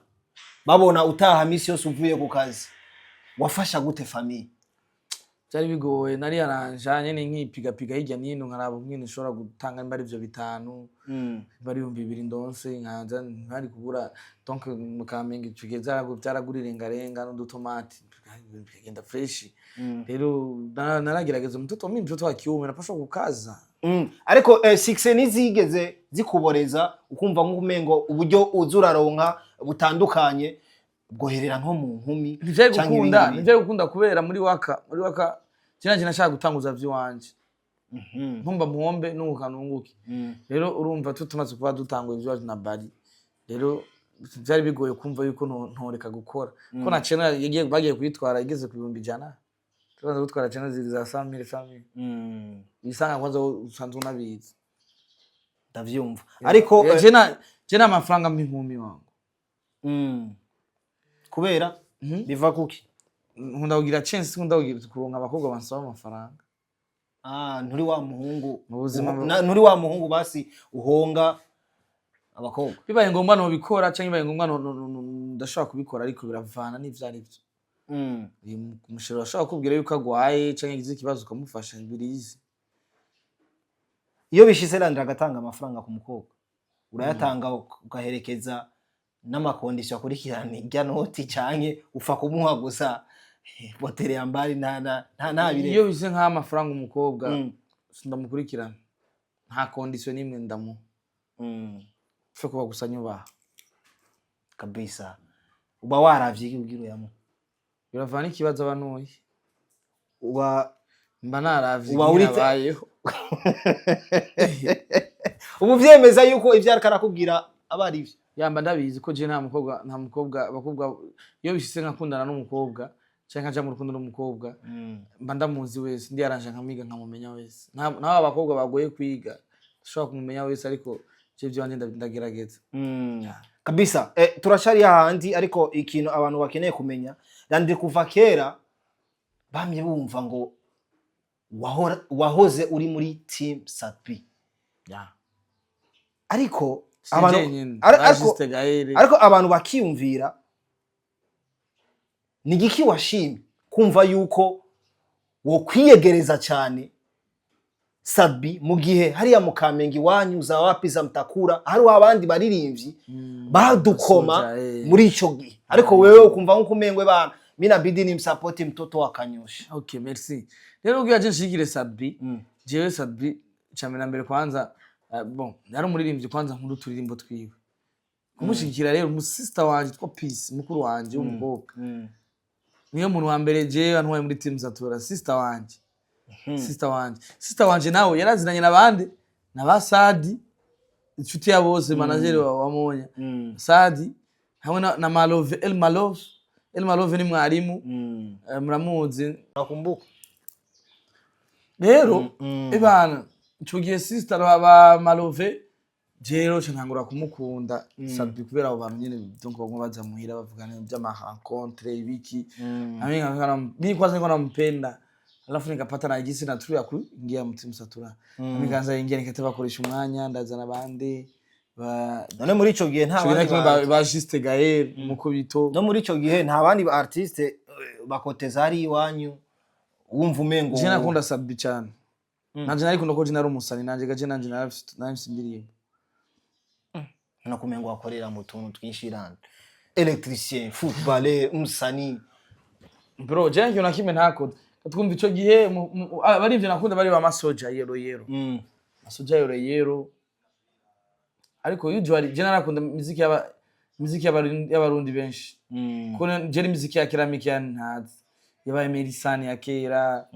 babona utaha misi yose uvuye ku kazi, wafasha gute famille? Byari bigoye, nari yaranja nyene nkipigapiga hirya nino, nkaraba umwene nshobora gutanga, nimba ari ivyo 5, nimba ari 2000 ndonse, nkaza ntari kubura. Donc mu Kamenge ico gihe vyaragura irengarenga n'udutomati, bikagenda fresh. Rero naragerageza, mtoto mimi, mtoto wa kiume napaswa kukaza. Ariko succès ntizigeze zikuboreza, ukumva nk'umengo uburyo uza uraronka butandukanye bwoherera nko mu nkumi Ntivyari canke gukunda. ibindi bintu? Ntivyari gukunda kubera muri Waka je nashaka gutanguza vy'iwanje, ntumba muhombe nunguka nunguke. Rero urumva tu tumaze kuba dutanguye ivy'iwacu na bari, rero vyari bigoye kumva yuko ntoreka gukora, ko na channel yagiye, bagiye kuyitwara igeze ku 100,000. Tubanza gutwara channel ziri za 100,000, 100,000. Bisanga kwanza usanzwe unabizi. Ndavyumva, ariko Je na amafaranga m'inkumi wangu. Kubera biva kuki? Nkunda kugira chance, nkunda kugira kuronka abakobwa bansaba amafaranga. Ah, nturi wa muhungu Mu buzima nturi wa muhungu basi uhonga abakobwa? Bibaye ngombwa nobikora, canke bibaye ngombwa ndashobora kubikora, ariko biravana n'ivyo ari vyo. Uyu umusheri ashobora kukubwira yuko agwaye canke yagize ikibazo, ukamufasha, birizi. Iyo bishitse Landry agatanga amafaranga ku mukobwa, urayatanga ugaherekeza n'ama conditions akurikirana irya noti, canke upfa kumuha gusa potere yambari nta bire? Iyo bise nk'amafaranga umukobwa, sindamukurikirana, nta condition n'imwe ndamuha. Pfe kuba gusa nyubaha. Kabisa, uba waravye iki kugira uyamuha? Biravana n'ikibazo aba ntuye. Uba Mba naravye Uba ingene abayeho. Ubu vyemeza yuko ivyo ariko arakubwira aba ari ivyo? Yamba ndabizi ko je nta mukobwa, abakobwa iyo bishitse nkakundana n'umukobwa canke nkaja mu rukundo n'umukobwa, mba ndamuzi wese, ndiyaranje nkamwiga nkamumenya wese. Naho abakobwa bagoye kwiga, ushobora kumumenya wese, ariko je ivyanje ndagerageza. Kabisa, turacari hahandi, ariko ikintu abantu bakeneye kumenya, Landry, kuva kera bamye bumva ngo wahoze uri muri team Sat-B. Ariko Si abantu jenyene, ba ariko Juste Gaël. Ariko abantu bakiyumvira ni igiki washimye kumva yuko wokwiyegereza cyane Sat-B, mu gihe hariya mu Kamenge iwanyu za wapi za Mutakura hariho abandi baririmbyi badukoma Soja, eh. muri ico gihe, ariko wewe ukumva nkuko umengwe bana mi inabidi ni msapoti mtoto wa Kanyosha? Okay, merci. Rero kugira je nshigikire Sat-B, jewe Sat-B cambere na mbere kwanza, bon, yari umuririmbyi kwanza nkuru, turirimbo twiwe. Kumushigikira rero, umusista wanje twa Peace, mukuru wanje w'umukobwa, niyo muntu wa mbere jewe antwaye muri team Satura. Sister wanje nawe yarazinanye n'abandi na ba Sadi, inshuti ya bose, manager wa Monya. Sadi hamwe na Malove, El Malove. El Malove ni mwarimu, muramuzi. Nakumbuka. Rero ibana ico gihe sister ba Malove, jewe ca ntangura kumukunda Sat-B kubera abo bantu nyene. Donc baguma baza muhira bavugana ivy'ama rencontre ibiki, nami kwanza nilikuwa nampenda. Alafu nikapata na gisi na tu ya kuingia mu team Satura. Nikaanza ingia, nikataka bakoresha umwanya, ndazana abandi ba None muri ico gihe nta cumi na bandi kimwe ba Juste Gaël Mukubito. No muri ico gihe nta bandi ba artiste bakoteza hari iwanyu wumva umengo? Je nakunda Sat-B cyane. Nanje narikunda ko je nari umusani, nanje gaje nanje narafise indirimbo. No kumengo wakorera mu tuntu twinshi rand, électricien, footballer, umusani. Bro, je nta kintu na kimwe ntakoze. Twumva ico gihe bari ivyo nakunda, bari ba Masoja Yero Yero. Masoja Yero Yero. Ariko usually je narakunda muziki y'abarundi benshi. Kuko je muziki ya kera mike ntazi. Yaba Melisane ya kera,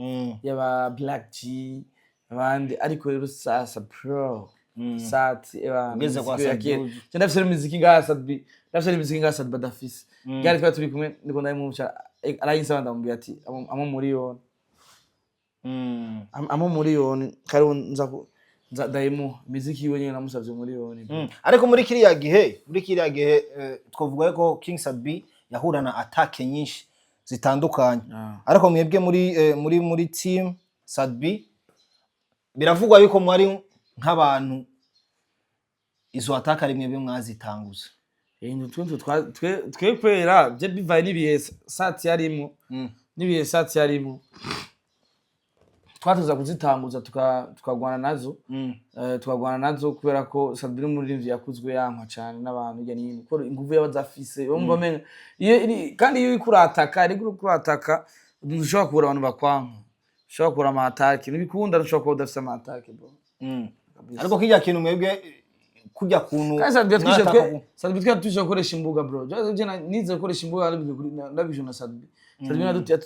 yaba Black G, abandi. Ariko rero sasa bro, sati eba Ugeze kwa muziki ya kera. Sat-B. Je ndafise muziki ngaha Sat-B, ndafise muziki ngaha Sat-B adafise. Gari twari turi kumwe, ndiko ndayimuca arayinsaba, ndamubwira ati amo miliyoni. Amo miliyoni kari nza nza ndayimuha imiziki yiwe nyene, namusavye miliyoni. Ariko muri kiriya gihe twavuga ko King Sat-B yahura na attaque nyinshi zitandukanye. Ariko mwebwe muri team Sat-B biravugwa yuko mwari nk'abantu izo attaque ari mwebwe mwazitanguza. Eh, twe kwera bye bivaye n'ibihe sati yarimo, n'ibihe sati yarimo twatuza kuzitanguza, tukagwana nazo. Tukagwana nazo kubera ko Sat-B n'umuririmbyi yakuzwe yankwa cane n'abantu hirya n'ino, kuko inguvu yaba afise bumva amenga iyo kandi iyo uriko urataka, ariko uriko urataka ntushobora kubura abantu bakwanka, ushobora kubura ama attaque, ntibikunda, ntushobora kuba udafise ama attaque, bro. Ariko kirya kintu mwebwe kurya kuntu Kandi Sat-B yatwishe mwataka twe Sat-B twe yatwishe gukoresha imbuga, bro. Je nize gukoresha imbuga ndabije na Sat-B. Sat-B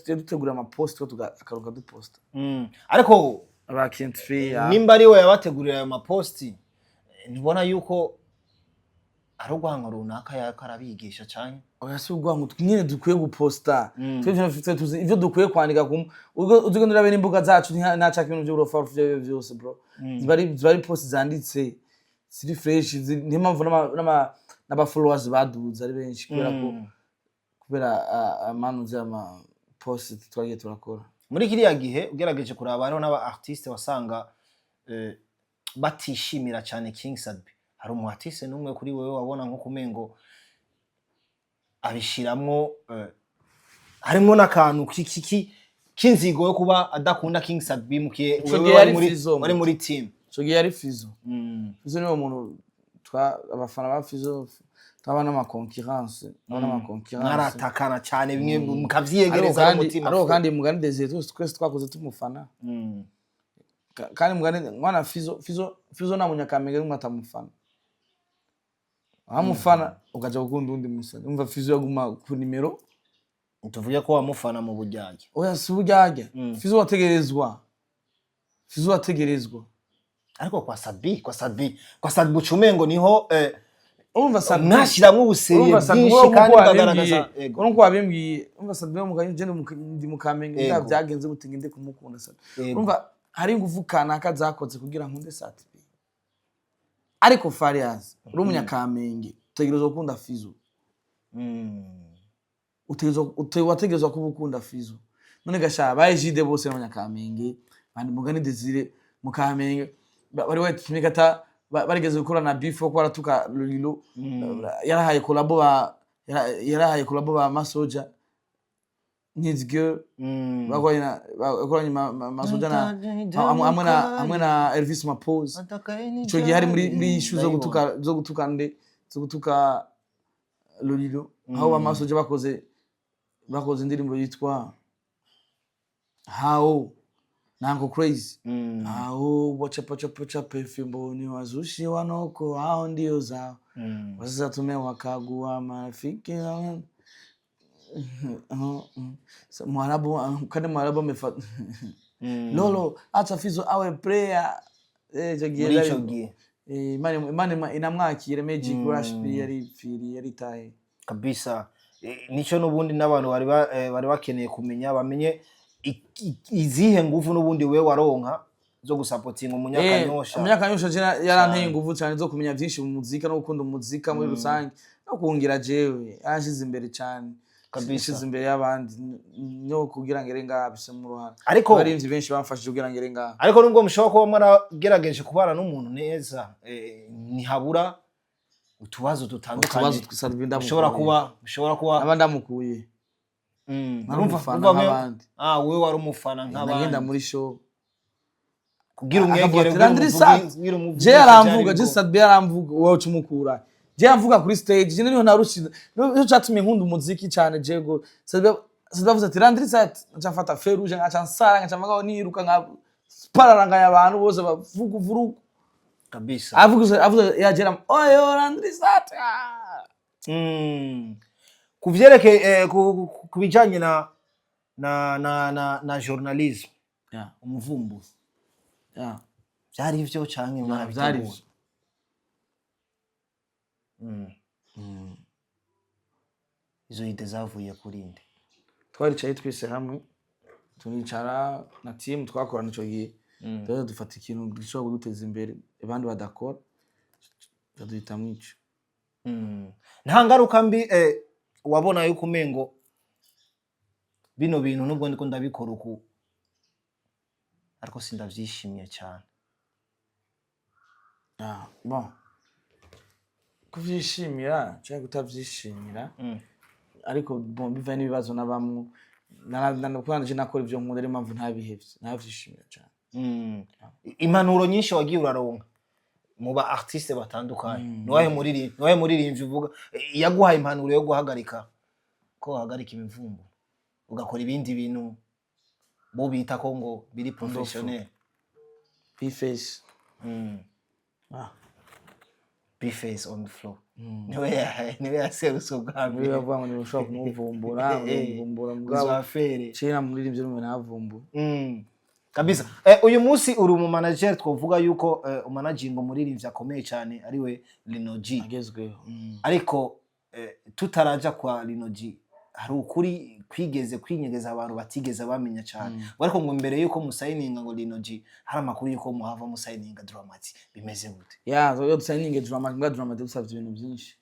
yadutegura ama post twe akaruka duposta. Ariko Aba Kentry ya nimba ari we yabategurira ayo maposti, ntibona yuko ari urwango runaka yariko arabigisha canke? Oya, si urwango, nyine dukwiye guposta. Twe ivyo tuzi ivyo dukwiye kwandika ku ubwo uzigenda urabe n'imbuga zacu, ntacaka ibintu vy'uburofa ivyo vyose, bro. Ziba ari post zanditse ziri fresh, niyo mpamvu n'aba followers baduze ari benshi, kubera ko kubera amanuze ama post twagiye turakora. Muri kiriya gihe ugerageje kuraba, hariho n'aba artiste wasanga batishimira cyane King Sat-B. Hari umu artiste n'umwe kuri wewe wabona nko kumengo abishiramwo, harimwo n'akantu k'inzigo yo kuba adakunda King Sat-B mukiye Ico wewe gihe wari yari muri Fizzo. wari muri team? Ico gihe yari Fizo. Fizo niwe muntu twa abafana ba Fizo twaba n'ama concurrence, twaba n'ama concurrence. Mwaratakana cyane bimwe Ariko mukavyiyegereza kandi n'umutima. ariko kandi Mugani Desire twese twakoze tumufana. Kandi Mugani mwana Fizo, Fizo nta Munyakamenge n'umwe atamufana. Amufana ukaja gukunda undi musani, umva Fizo yaguma ku nimero. Tuvuge ko wamufana mu buryarya? Oya, si uburyarya. Fizo wategerezwa, Fizo wategerezwa. Ariko kwa Sat-B ucumengo niho Urumva Sat-B mwashiramwo ubuseriye urumva Sat-B bwinshi wowe kandi nkuko mukagaragaza wabimbwiye ego. Urumva wabimbwiye, urumva Sat-B wo je ndi mu Kamenge. Byagenze gute ngende kumukunda Sat-B? Urumva hari ingufu kanaka zakoze kugira nkunde Sat-B. Ariko Farias, uri Umunyakamenge, utegerezwa gukunda Fizo. Wategerezwa kuba ukunda Fizo. None gasha ba Ejide bose n'Abanyakamenge, bandi Mugani Desire mu Kamenge, bari watumye kata barigeze gukora na beef ko baratuka Lolilo. Yarahaye collabo ba Masoja Needs Girl. Bakoranye Masoja na hamwe na Elvis Mapose. Ico gihe hari muri issue zo gutuka nde, zo gutuka Lolilo, aho ba Masoja bakoze indirimbo yitwa Hao Nanko Crazy. Hao wachapachapachape fimboni, wazushi wanoko hao ndio zao. Sasa tumewakagua marafiki. Mwarabu kandi Mwarabu amefa Lolo acha Fizo awe player. Ico gihe Muri ico gihe. Imana inamwakira, Magic Rush yaripfiriye, yaritaye. Kabisa. Nico n'ubundi n'abantu bari bakeneye kumenya, bamenye izihe nguvu n'ubundi we waronka zo gusapotinga Umunyakanyosha. Umunyakanyosha je yaranteye inguvu cyane zo kumenya byinshi mu muzika no gukunda umuzika muri rusange no kungira jewe yanshize imbere cyane. Kabisa. Ishize imbere y'abandi no kugira ngere ngaha bise mu ruhara. Abaririmbyi benshi bamfashije kugira ngere ngaha. Ariko nubwo mushobora kuba mwaragerageje kubana n'umuntu neza, ntihabura utubazo dutandukanye. Utubazo twisabye ndamukuye. Mushobora kuba Aba ndamukuye. Nari umufana nk'abandi. Ah, wewe wari umufana Nagenda nk'abandi. muri show Kugira akavuga umwegere, ati, kugira "Landry Sat." kugira umuvugishe. Je aramvuga, Byari je Sat B aramvuga, wowe ucumukura. Je aramvuga kuri stage, je niho narushize. Niho catumye nkunda umuziki cyane. Je go Sat B, Sat B avuze ati "Landry Sat", nca mfata feu rouge, nkaca nsara, nkaca mvuga niruka nka pararanganya, abantu bose bavuga uvurugu. Avuga, avuga yagera oyo Landry Sat, ah. Ku vyerekeye ku bijanye na journalism, umuvumbuzi, vyari ivyo canke Byari mwarabiteguye? ivyo. Izo idées zavuye kuri nde? Twaricaye twese hamwe, turicara na team twakorana ico gihe, rero dufata ikintu gishobora kuduteza imbere abandi badakora, duhitamwo ico. Nta ngaruka mbi wabona yuko umengo bino bintu, nubwo ndiko ndabikora uku, ariko sindavyishimiye cyane? Ah, bon, kuvyishimira canke kutavyishimira, ariko bon, bivanye n'ibibazo nabamwo, kubera nje nakora ivyo nkunda, ariyo mpamvu ntabihevye, naravyishimira cane. Impanuro nyinshi wagiye uraronka mu ba artiste batandukanye, niwahe muririmbyi uvuga yaguhaye impanuro yo guhagarika, ko wahagarika imivumbo ugakora ibindi bintu bo bita ko ngo biri professionnel? B-Face. Ah. B-Face on the floor, niwe yaserutse ubwa Niwe mbere. bavuga ngo ntibushobora kumuvumbura, umuvumbura mugabo Uzafere. Kera muririmbyi n'umwe ntavumbura. Kabisa. Uyu munsi uri umu manager, twovuga yuko umanaginga umuririmbyi akomeye cyane ariwe Lino G. Agezweho. Ariko tutaraja kwa Lino G, hari ukuri kwigeze kwinyegeza abantu batigeze bamenya cyane, ariko ngo mbere yuko musayininga ngo Lino G, hari amakuru yuko muhava musayininga Dramati, bimeze gute? Ya, iyo dusayininge Drama, mbwa Drama dusavye ibintu byinshi,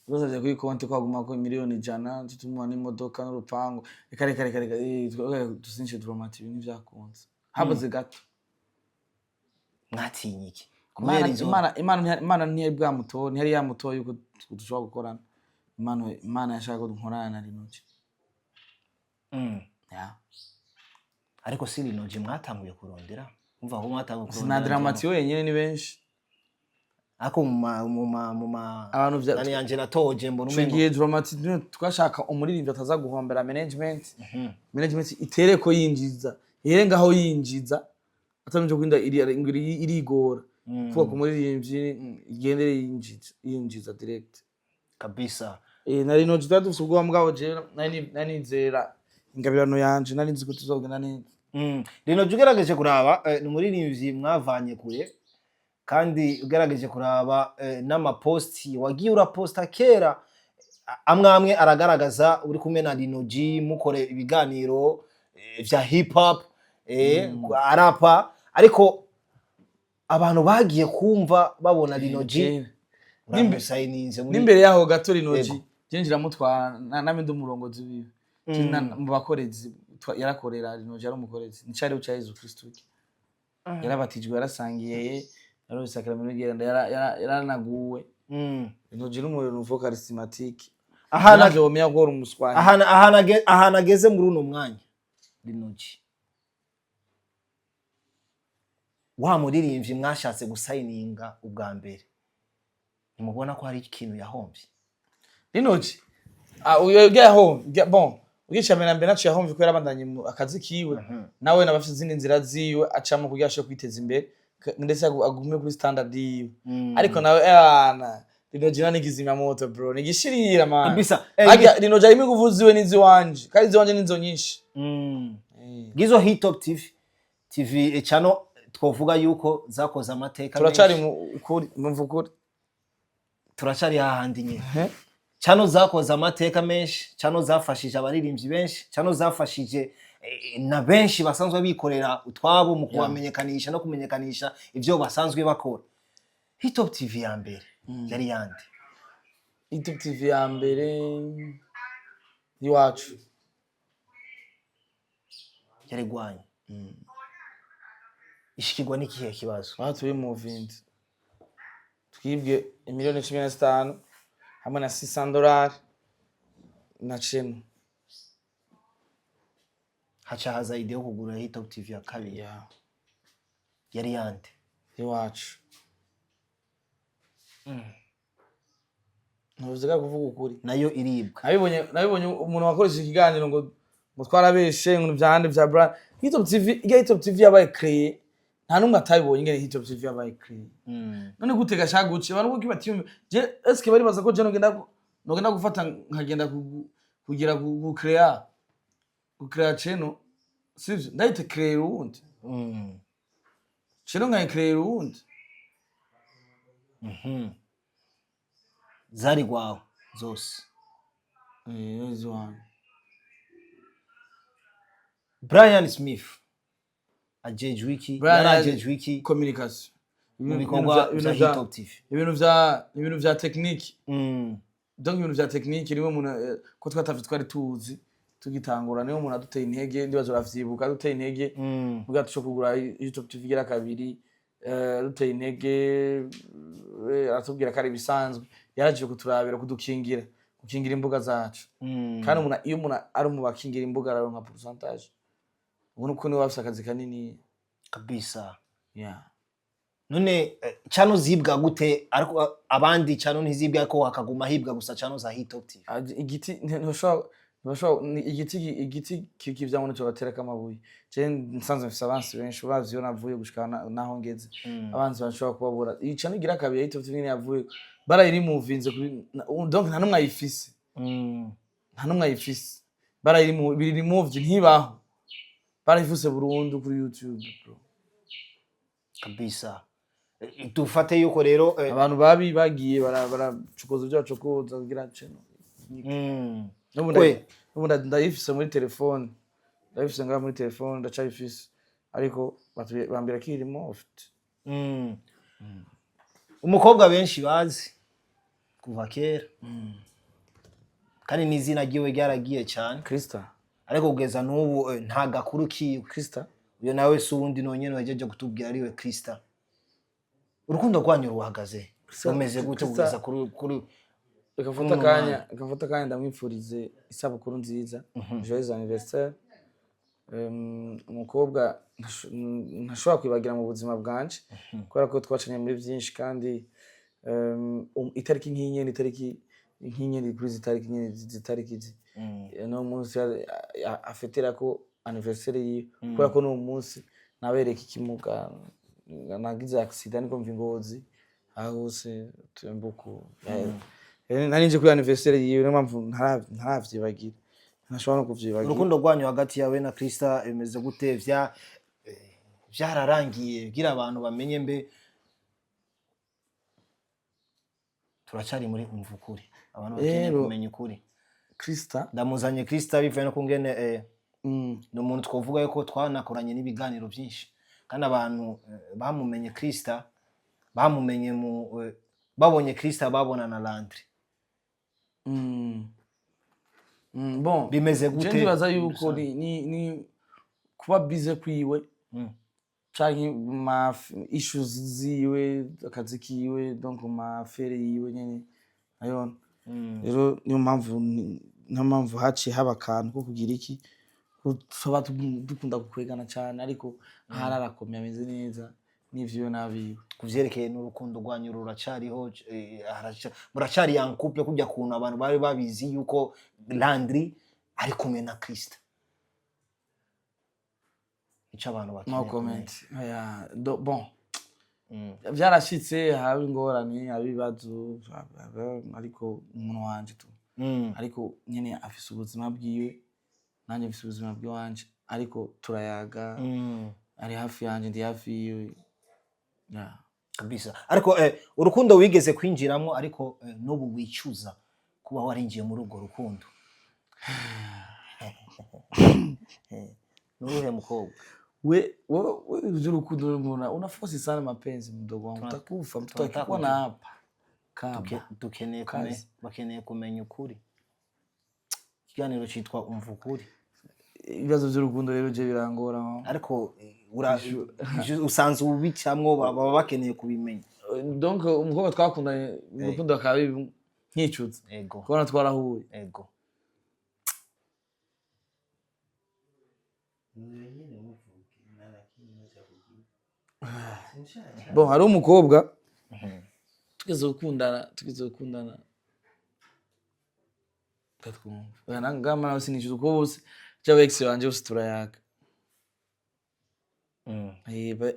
dusavye kuri konti ko haguma ko miliyoni 100, tutumuha n'imodoka n'urupangu. Reka, reka, reka, reka, dusinyishe Dramati, ibintu vyakunze habuze gato. Mwatinye iki? Kubera Imana izo Imana ntiyari bwamutoye, ntiyari yamutoye yuko dushobora gukorana. Imana yashaka ko dukorana na Lino G. Ya. Ariko si Lino G mwatanguye kurondera, umva ko mwatanguye Sina kurondera Dramati wenyine, ni benshi. Ariko mu ma Abantu nani yanje natoje mbona Ico umengo gihe Dramati twashaka umuririmbyi ataza guhombera management, management itere ko yinjiza, ihere ngaho yinjiza atamije kurinda irigora kuba ku muririmbyi, igendere yinjiza, yinjiza direct. Nari no twari dufise ubwoba, mugabo jewe nari nizera ingabirano yanje, nari nzi ko tuzogenda neza. Lino G ugerageje kuraba, ni umuririmbyi mwavanye kure, kandi ugerageje kuraba n'amaposti wagiye uraposta kera, amwe amwe aragaragaza uri kumwe na Lino G mukore ibiganiro vya hip hop, arapa, ariko abantu bagiye kumva babona Lino G Kera. uramusayininze muri N'imbere yaho gato, Lino G Yego. je njiramutwara name ndi umurongozi wiwe. Je mu bakorezi yarakorera. Lino G yari umukorezi, nicari ca Yezu Kristu, yarabatijwe, yarasangiye, yaronse sakramento ryeranda, yaranaguwe. Lino G n'umuntu charismatique. Navyo womenya ko uri umuswahili. Ahantu ageze muri uno mwanya Lino G, wa muririmbyi mwashatse gusayininga ubwa mbere, ntimubona ko hari ikintu yahombye? Lino G, ah, uyo yahombye, bon, ugica mbere na mbere naco yahombye kubera abandanye mu akazi kiwe, nawe nabafite izindi nzira ziwe acamo kugira ashobore kwiteza imbere, ndetse agume kuri standard yiwe. Ariko nawe ana Lino G ni kizimyamoto bro, ni gishirira man. Kabisa. Harya Lino G harimo inguvu ziwe n'iziwanje, kandi iziwanje nizo nyinshi. Ngizo Hitop TV channel, twovuga yuko zakoze amateka Turacari menshi. mu ukuri, mu ukuri. Turacari hahandi nyine. Channel zakoze amateka menshi, channel zafashije abaririmbyi benshi, channel zafashije na benshi basanzwe bikorera utwabo mu kubamenyekanisha no kumenyekanisha ivyo basanzwe bakora. Hitop TV ya mbere yari yande? Hitop TV ya mbere Iwacu. Yarigwanye ishikirwa n'ikihe kibazo? Turi mu vindi, twibwe imiliyoni 15 hamwe na 600 dolari na channel. Haca haza idée yo kugura Hitop TV ya kabiri. Yeah. Yari yande? Iwacu. Ntuvuze kuvuga ukuri. Nayo iribwa. Nabibonye umuntu wakoresheje ikiganiro ngo twarabeshe, ngo vyande vya brand Hitop TV. Irya Hitop TV yabaye créé, nta numwe atabibonye ingene Hitop TV yabaye créé. None gute gashaka guca abantu kuki batiyumva? Je eske bari baza ko je nogenda gufata nkagenda kugira gucrea channel, sivyo? Ndahita créer uwundi channel, nkayicreer uwundi. Zari gwawe zose? Eh, ziwanje. Brian Smith ajejwe iki? Brian Yari ajejwe iki Communication. mu bikorwa Ibintu vya Hitop TV? Ibintu vya technique. Donc ibintu vya technique, niwe muntu ko twatavye twari tuzi tugitangura, niwe muntu aduteye intege. Ndibaza uravyibuka, aduteye intege bwa tuco kugura YouTube TV igira kabiri. Aduteye intege, aratubwira ko ari ibisanzwe, yaraje kuturabira, kudukingira, gukingira imbuga zacu. Kandi umuntu, iyo umuntu ari mu bakingira imbuga, araronka pourcentage. Ubona uko niwe bafise akazi kanini. Kabisa. Yeah. None channel zibwa gute, ariko abandi channel ntizibwa, ariko hakaguma hibwa gusa channel za Hitop TV? Igiti ntibashobora igiti kivyamwo nico baterako amabuye. Je nsanzwe mfise abansi benshi, uravye iyo navuye gushika naho ngeze. Abansi bashobora kubabura. Iyi channel igira kabiri ya Hitop TV nyene yavuye, barayirimuvinze kuri donc nta numwe ayifise. Nta numwe ayifise, barayirimu biri removed, ntibaho, barayifuse burundu kuri YouTube, bro. Kabisa. Dufate yuko rero Abantu babi bagiye baracokoza ibyo bacokoza kugira channel. N'ubu n'ubu ndayifise muri telefone, ndayifise ngaha muri telefone, ndacayifise, ariko bambwira ko irimo ufite. Umukobwa benshi bazi kuva kera, kandi n'izina ryiwe ryaragiye cyane. Krista. Ariko kugeza n'ubu nta gakuru kiwe. Krista. Uyo nawe si uwundi, nonyene wajeje kutubwira ariwe Krista. Urukundo rwanyu ruhagaze, rumeze gute kugeza kuri Reka mfate Uno akanya, reka mfate akanya ndamwifurize isabukuru nziza, joyeux anniversaire. Umukobwa ntashobora kwibagira mu buzima bwanje, kubera ko twacanye muri byinshi. Kandi itariki nk'iyi nyene, itariki nk'iyi nyene, kuri izi tariki nyene, izi tariki izi, no munsi afetera ko anniversaire yiwe, kubera ko n'uwo munsi nabereka ikimuga, nagize accident niko mva ingozi aho hose tumbuku. Nari nje kuri anniversaire yiwe, niyo mpamvu ntaravyibagira, ntashobora no kuvyibagira. Urukundo rwanyu hagati yawe na Krista bimeze gute? Vyararangiye kugira abantu bamenye mbe turacari muri umva ukuri, abantu bakeneye Rero kumenya ukuri. Krista. Ndamuzanye Krista bivuye no kungene ni umuntu twovuga yuko twanakoranye n'ibiganiro byinshi, kandi abantu bamumenye Krista, bamumenye mu babonye Krista babona na Landry. Bon, Bimeze je gute? ndibaza yuko ni kuba bize kwiwe canke ma issues ziwe, akazi kiwe, donc ma affaires yiwe nyene ayona. Rero niyo mpamvu haciye haba akantu ko kugira iki, ko tuba dukunda gukwegana cane, ariko ahari arakomeye, ameze neza n'ivyiwe n'abiwe. Ku vyerekeye n'urukundo rwanyu, ruracariho? Muracari en couple kujya kuntu abantu bari babizi yuko Landry ari kumwe na Krista? Ico abantu bakeneye No kumenya. comment. Oya, bon, vyarashitse haba ingorane, haba ibibazo, ariko umuntu wanje tu. Ariko nyene afise ubuzima bwiwe, nanjye mfise ubuzima bwiwanje, ariko turayaga. Ari hafi yanje, ndi hafi yiwe. Yeah. Kabisa. Ariko urukundo wigeze kwinjiramo, ariko n'ubu wicuza kuba warinjiye muri urwo rukundo, nuruhe mukobwa? We wewe, ivy'urukundo mbona unaforce sana mapenzi, mdogo wangu, utakufa mtoto Tunataka akikuona hapa kaba Dukeneye Kazi. bakeneye kumenya ukuri. Ikiganiro citwa Umva Ukuri. Ibibazo by'urukundo rero je birangora. Ariko usanzwe ubicamwo, baba bakeneye kubimenya. Donc umukobwa twakundanye mu rukundo akaba nkicuza kubona twarahuye. Ego. Bon, hari umukobwa tugeze gukundana katwumva. Oya, nangama nawe sinicuza kuko bose j'aba ex banje bose turayaga.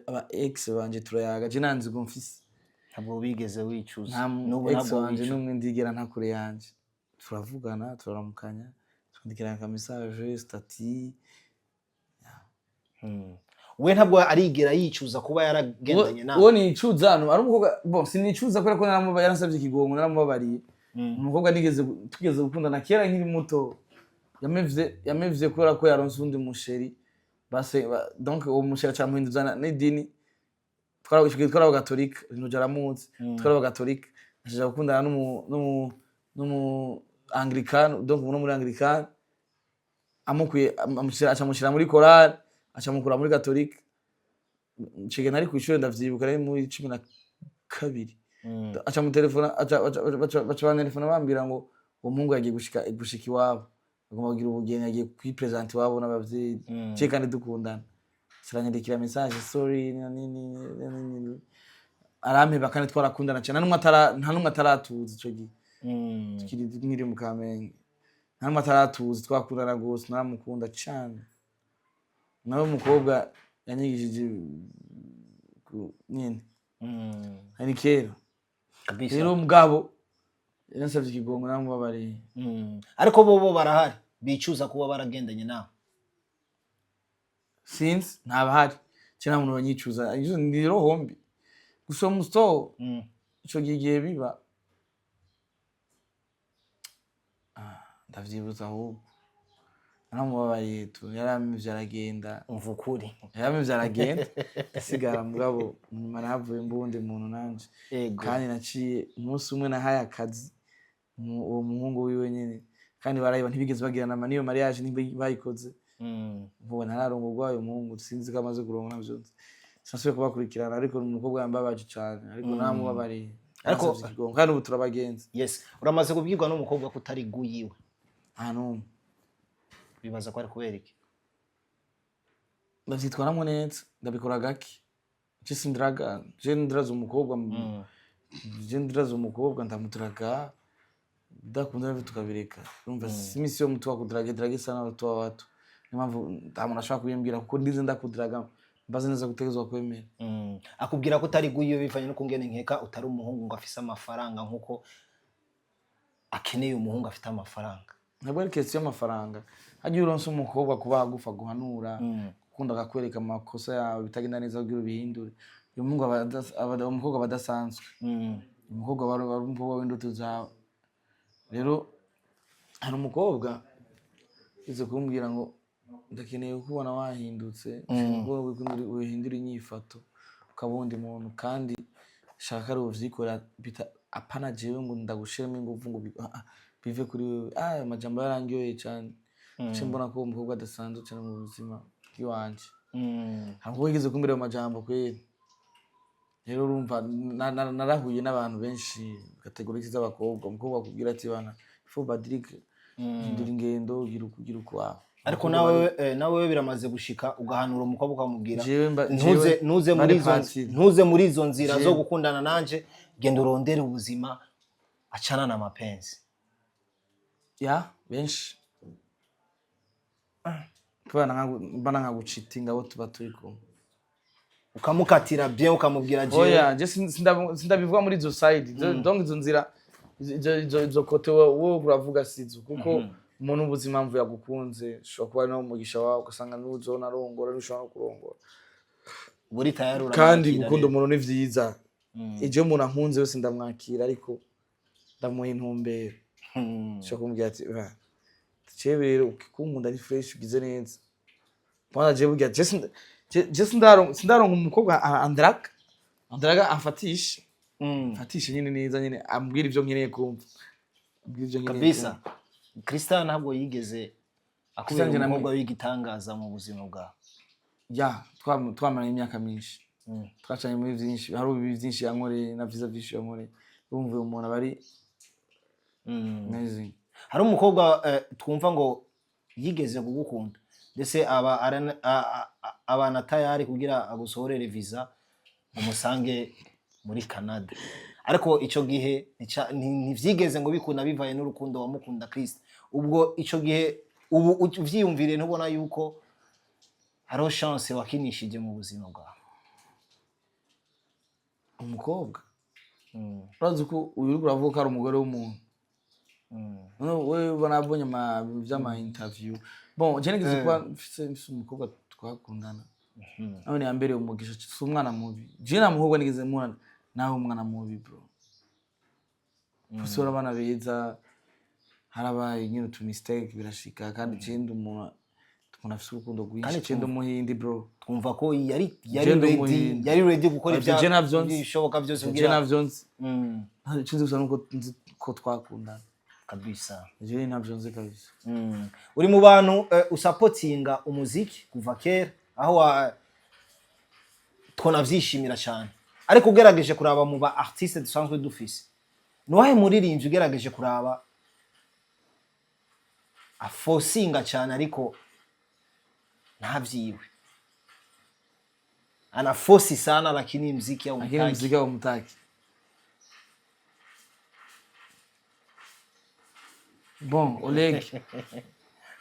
Aba ex banje turayaga, je nta nzigo mfise. Ntabwo wigeze wicuza? Nta N'ubu ex ntabwo wanje wicuza? n'umwe ndigera nta kure yanje. Turavugana, turaramukanya, twandikirana ka message, statut. We ntabwo arigera yicuza kuba yaragendanye nawe? Uwo nicuza hano ari umukobwa, bon, sinicuza kubera ko yaransabye ikigongo, naramubabariye. Umukobwa nigeze tugeze gukundana kera nkiri muto, yamevye kubera ko yaronse uwundi musheri base donc uwo musheri acamuhinduza n'idini. Twari abagatolika, ibintu aramuzi. Twari abagatolika, acaja gukundana n'umu anglikani, donc no muri anglikani amukuye acamushira muri korali, acamukura muri katolika. Ncige nari kw'ishure, ndavyibuka, nari muri 12. Aca mutelefona, baca bantelefona bambwira ngo uwo muhungu yagiye gushika iwabo, agomba kugira ubugeni, yagiye kwipresenta iwabo n'abavyeyi. Ce kandi dukundana, kiranyandikira message, sorry, nini nini, arampeba kandi twarakundana cyane. Nta n'umwe ataratuzi ico gihe. Tukiri nkiri mu Kamenge, nta n'umwe ataratuzi, twakundana gose, naramukunda cane. Nawe umukobwa yanyigishije nyene hari kera. Kabisa. Rero mugabo yansavye ikigongo, naramubabariye. Ariko bobo barahari bicuza kuba baragendanye nawe? Sinzi, ntabahari. Ce nta muntu banyicuza. Izo ni roho mbi gusa uwo musto. Ico gihe igihe biba, ndavyibutsa ahubwo naramubabariye tu, yaramivye aragenda. Umva ukuri. Yaramivye aragenda, asigara. Mugabo nyuma nahavuye mbundi muntu nanje. Kandi naciye umunsi umwe nahaye akazi uwo muhungu wiwe nyene, kandi barayiba ntibigeze bagirana niyo mariage ntibayikoze. Vuba ntararongorwa uyu muhungu, sinzi ko amaze kuronka, navyo nzi, sinasubiye kubakurikirana. Ariko ni umukobwa yambabaje cane, ariko namubabariye. Yansavye ikigongo kandi ubu turabagenzi. Yes, uramaze kubwirwa n'umukobwa ko utari guyiwe? Nta n'umwe. Bibaza ko ari kubera iki? Ndavyitwaramwo neza, ndabikora gake. Je sindiraga, je ndiraza umukobwa, je ndiraza umukobwa, ndamudiraga, bidakunda navyo tukabireka. Urumva si imisi yo mutu wakudrage drage sana watu wa watu. Niyo mpamvu nta muntu ashobora kubimbwira, kuko ndize ndakudiraga mbaze neza gutegerezwa kwemera. Akubwira ko utari guyiwe bivanye n'ukungene nkeka utari umuhungu ngo afise amafaranga nkuko akeneye umuhungu afite amafaranga. Ntabwo ari question y'amafaranga. Hajya uronse umukobwa kuba hagufa guhanura, gukunda, akakwereka amakosa yawe bitagenda neza kugira ubihindure, uyu muhungu uwo mukobwa aba adasanzwe. Umukobwa aba ari umukobwa w'indoto zawe. Rero hari umukobwa ize kumbwira ngo ndakeneye kukubona wahindutse, wihindura inyifato ukaba uwundi muntu, kandi shaka ari uvyikora bita apana jewe ngo ndagushiremo inguvu ngo bive kuri wewe. Amajambo yarangyoheye cane. Nce mbona ko uwo mukobwa adasanzwe cane mu buzima bw'iwanje. Hari umukobwa yigeze kumbwira ayo majambo kweri. Rero urumva narahuye n'abantu benshi, catégorie z'abakobwa. Umukobwa akubwira ati bana ifo Badrick, hindura ingendo, gira uku, gira uku wawe. Ariko nawe biramaze gushika ugahanura umukobwa ukamubwira Jewe ntuze jewe ntuze mba muri ndi izo patiri. ntuze muri izo nzira zo Jewe. gukundana nanje, genda urondere ubuzima, achana na mapenzi? Ya benshi kubera mbana nkagucitinga abo tuba turi kumwe. Ukamukatira bien, ukamubwira jewe? Oya, je sindabivuga muri izo side. Donc izo nzira, izo côté wowe uravuga sizo, kuko umuntu ubuze impamvu yagukunze, ushobora kuba ari nawe umugisha wawe, ugasanga n'uzona arongora n'ushobora no kurongora. Buri tayari Kandi uramwakira gukunda rero. umuntu ni vyiza. Ivyo umuntu ankunze wese ndamwakira, ariko ndamuha intumbero. Ushobora kumubwira ati "Ba, jewe rero ukikunkunda ari fresh, ugize neza." Kwanza jewe burya je sindaronka umukobwa andraga amfatishe, amfatishe nyine neza nyine, ambwira ivyo nkeneye kumva, ambwira ivyo nkeneye Kabisa. kumva. Christian ntabwo yigeze akubera Christian umukobwa w'igitangaza mu buzima bwawe? Ya, twamaranye imyaka myinshi, twacanye muri vyinshi, hari ubibi vyinshi yankoreye na vyiza vyinshi yankoreye. Urumva uyu muntu aba ari amazing. Hari umukobwa twumva ngo yigeze kugukunda, ndetse aba abana tayari kugira agusohorere visa umusange muri Canada, ariko ico gihe ntivyigeze ngo bikunda bivaye n'urukundo wamukunda Christ. Ubwo ico gihe, ubu uvyiyumvire, ntubona yuko hariho chance wakinishije mu buzima bwawe? Umukobwa, urazi ko uyu uriko uravuga ko ari umugore w'umuntu. None wewe ubona abonye ama vy'ama interview. Bon, je nigeze kuba mfise umukobwa twakundana, none yambereye umugisha. Si umwana mubi, je nta mukobwa nigeze mpura nawe umwana mubi, bro. Bose bari abana beza. Harabaye nyine utu mistake, birashika. Kandi je ndi umuntu afise urukundo rwinshi. Kandi Je ndi umuhindi, bro. Twumva ko yari Je ndi ready, umuhindi. yari ready gukora Je navyo nzi. ibishoboka byose Je kugira navyo nzi. Icyo nzi gusa nuko nzi ko twakundana. Kabisa. Je navyo nzi kabisa. Uri mu bantu usapotinga umuziki kuva kera, aho twonavyishimira cyane. Ariko ugerageje kuraba mu ba artiste dusanzwe dufise, nuwahe muririmbyi ugerageje kuraba afosinga cyane ariko ntavyiwe, anafosi sana lakini mziki Lakini haumtaki? mziki haumtaki. Bon, Oleg,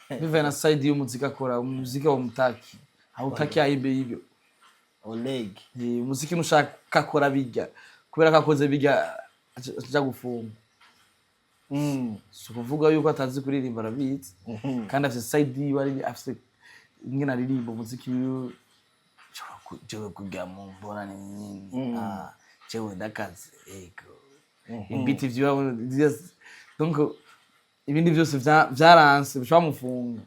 bivaye na side y'umuziki akora, umuziki haumtaki, hautaki aimbe hivyo. Oleg? Eh, umuziki nushaka akora bijya, kubera ko akoze bijya aja gufunga. Si ukuvuga yuko atazi kuririmba, arabizi. Kandi afise side yiwe, afise ingene aririmba umuziki wiwe. Jewe kugira mu mbonane nyine. Ah, jewe ndakaze ego ibiti vyiwe, donc ibindi byose vyaranse, bishobora mufunga.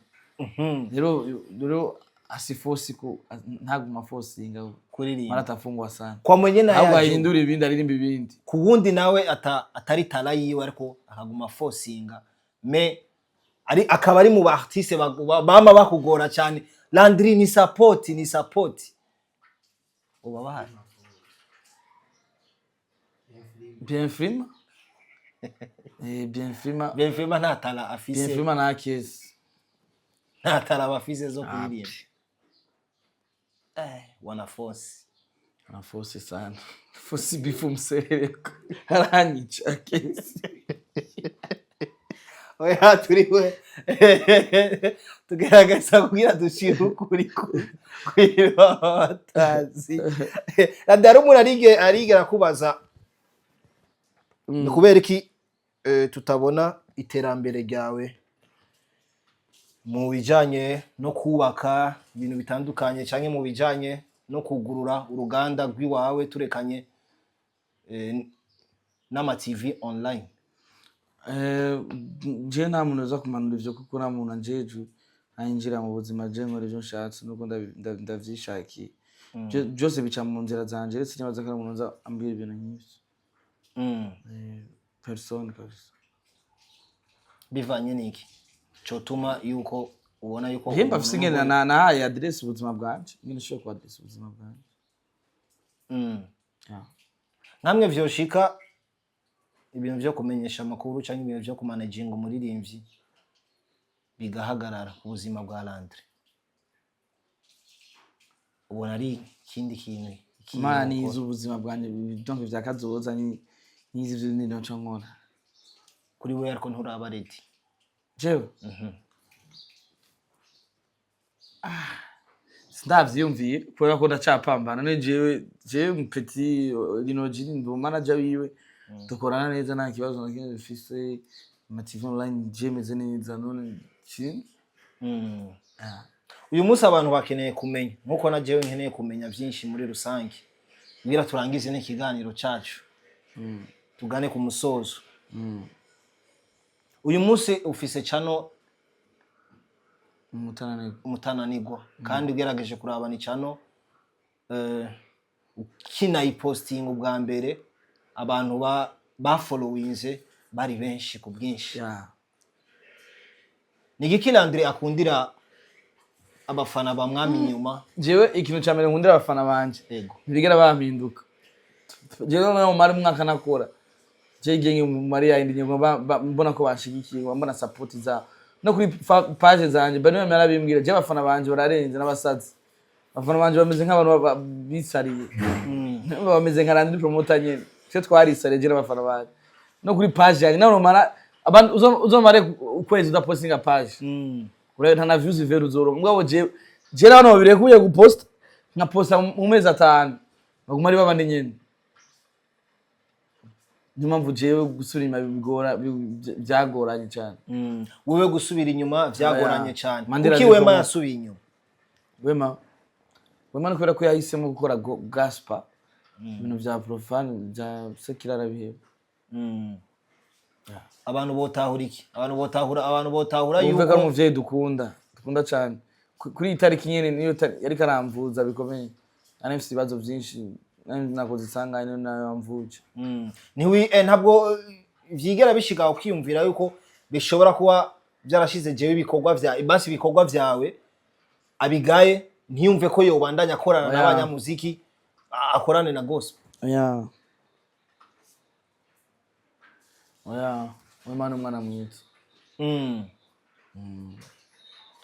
Rero asifosi ko ntaguma afosinga Kuririmba. mara atafungwa sana. Kwa mwenye naye Ahubwo aje ahindura ibindi, aririmba ibindi. Ku wundi nawe atari tara yiwe, ariko akaguma fosinga, me ari akaba ari mu ba artiste bama bakugora cyane. Landry, ni support, ni support uba bahari. Bien Frima. Bien Frima. Benfema nta tara afise. Bien Frima nta kesi. Nta tara bafise zo kuririmba, wana force. Anafosi sana, fosi bifu mserereko aranyica kesi. Oya, turiwe tugerageza kugira dushire ukuri kuri batazi. Landry, hari umuntu arigera kubaza ni kubera iki tutabona iterambere ryawe mu bijanye no kubaka ibintu bitandukanye canke mu bijanye no kugurura uruganda rw'iwawe, turekanye n'ama TV online? Je nta muntu uza kumanura ivyo, kuko nta muntu anjejwe anyinjira mu buzima. Je nkora ivyo nshatse nuko ndavyishakiye. Byose bica mu nzira zanje. Uretse nibaza ko ari umuntu uza ambwira ibintu nk'ivyo. Personne kabisa. Bivanye n'iki cotuma yuko ubona yuko Hemba afise ingene nahaye adresse ubuzima bwanje, ingene nshobora ku adresse ubuzima bwanje. Yeah. Namwe vyoshika ibintu vyo kumenyesha amakuru cyangwa ibintu vyo kumanaginga umuririmbyi bigahagarara ku buzima bwa Landry, ubona ari ikindi kintu ikintu Imana wokora? nizi ubuzima bwanje, donc vya kazoza nizi ivyo ninoco nkora. Kuri we ariko nturaba ready? Jewe sindavyiyumvira kubera ko ndacapambana. None jewe petit Lino G ndi manager wiwe, dukorana neza, nta kibazo na kimwe dufise. Ama TV online je meze neza, none sinzi. Uyu munsi abantu bakeneye kumenya, nkuko na jewe nkeneye kumenya byinshi muri rusange, kugira turangize n'ikiganiro cacu, tugane ku musozo. Uyu munsi ufise channel Umutananirwa. Umutananirwa. Kandi ugerageje kuraba ni channel ukinayipostinga ubwa mbere, abantu bafollowinze bari benshi ku bwinshi. Ni igiki Landry akundira abafana bamwami inyuma? Jewe ikintu ca mbere nkundira abafana banje, ntibigera bampinduka. Jewe noneho mara umwaka nakora, je igihe mari yayindi nyuma mbona ko banshigikiye, mbona support zabo no kuri page zanje, bari barabimbwira. Je abafana banje bararenze n'abasazi. Abafana banje bameze nk'abantu bisariye, bameze nka Landry Promoter nyene. Twe twarisariye, je n'abafana banje no kuri page yanjye nawe mara abantu uzomare ukwezi udapostinga page, urabe nta na views vert uzoronka. Mugabo je n'abantu babirekuye guposta, nkaposta mu mezi 5, baguma ari babandi nyene. Niyo mpamvu jewe gusubira inyuma bigora, byagoranye cyane. Wewe gusubira inyuma vyagoranye Oya. cyane. Mandela Kuki Wema Zikomo. yasubiye inyuma? Wema ni kubera ko yahisemo gukora gospel, ibintu bya profane, bya secular arabiheba. Abantu botahura iki? Abantu botahura Wumve ko ari yuko umuvyeyi dukunda cyane. Kuri iyi tariki nyene niyo yariko aramvuza bikomeye, nari mfise ibibazo vyinshi, nari nakoze isanganya nayo yamvuje. Ntabwo vyigera bishika ukiyumvira yuko bishobora kuba byarashize jewe ibikorwa vya basi ibikorwa vyawe abigaye, ntiyumve ko yobandanya akorana Oya. n'abanyamuziki, akorane na gospel? Oya, oya, Wema ni umwana mwiza.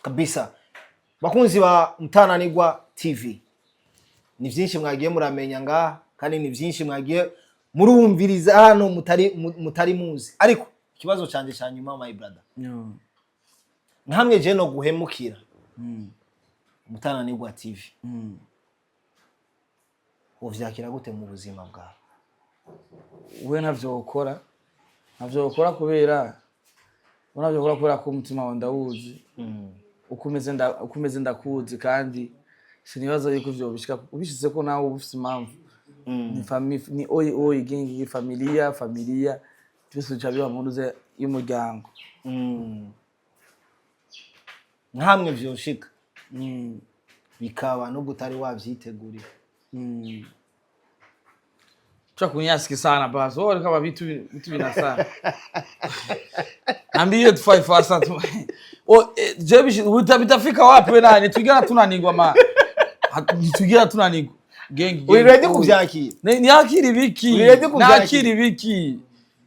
Kabisa. Bakunzi ba Mutananirwa TV, ni vyinshi mwagiye muramenya ngaha, kandi ni vyinshi mwagiye murumviriza hano mutari muzi. Ariko ikibazo canje ca nyuma, my brother, nkamwe je no guhemukira Mutananirwa TV, uvyakira gute mu buzima bwawe? We ntavyo wokora kubera we ntavyo wokora kubera ko umutima wawe ndawuzi uko umeze, ndakuzi, kandi sinibaza yuko ivyo bishika. Ubishitse ko nawe uba ufise impamvu. Ni ni oyi oyi gengi, familia familia, byose bica biba mu ntuze y'umuryango. Nkamwe vyoshika bikaba nubwo utari wavyiteguriye? Cha kunyasiki sana basi. Wewe kama vitu vina sana. Ambie tufai sana tu. O je bitafika wapi we nani? Twigana tunanigwa ma. Twigana tunanigwa. Gengi gengi. Uri ready kuvyakira? Ni biki? Uri ready kuvyakira? Nakira biki?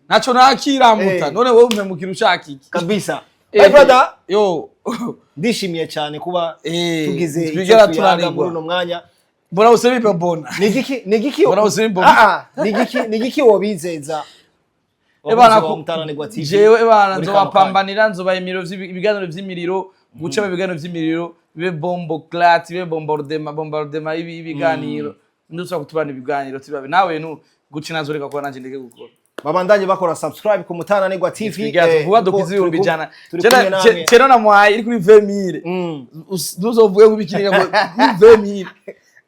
Naco nakira muta. None wowe umemukira ushaka iki? Kabisa. My brother, Yo. ndishimiye cyane kuba tugize icyo Twigana tuyaga tunanigwa. muri uno mwanya. Mbona usemi mbona. Nigiki Mbona usemi mbona. Ah ah, nigiki wobizeza Ebana abakunzi ba Mutananirwa TV jewe ebana muri kano kanya? nzobapambanira, nzobaha imiriro ibiganiro vy'imiriro, gucamo ibiganiro vy'imiriro bibe bomboclaat, bibe bombardement y'ibiganiro. Ndusaba kutubana ibiganiro tubabe nawe nu guca nazoreka kuba nanje ndeke gukora. Babandanye bakora subscribe ku Mutananirwa TV. Twigera vuba kuko dukize ibihumbi 100. turi kumwe namwe. Cero namuhaye iri kuri 20,000. Ntuzovuge kubikiringa ngo kuri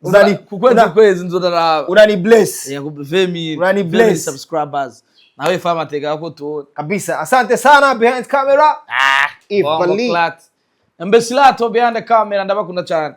20,000. Ku kwezi kwezi nzoraraba. Urani bless. 20,000. Urani 20,000 bless. subscribers. Nawe fama tega ko tuone. Kabisa, asante sana. Behind camera, Eve Bongo Bali. clat. Mbesilato behind the camera, ndabakunda cyane.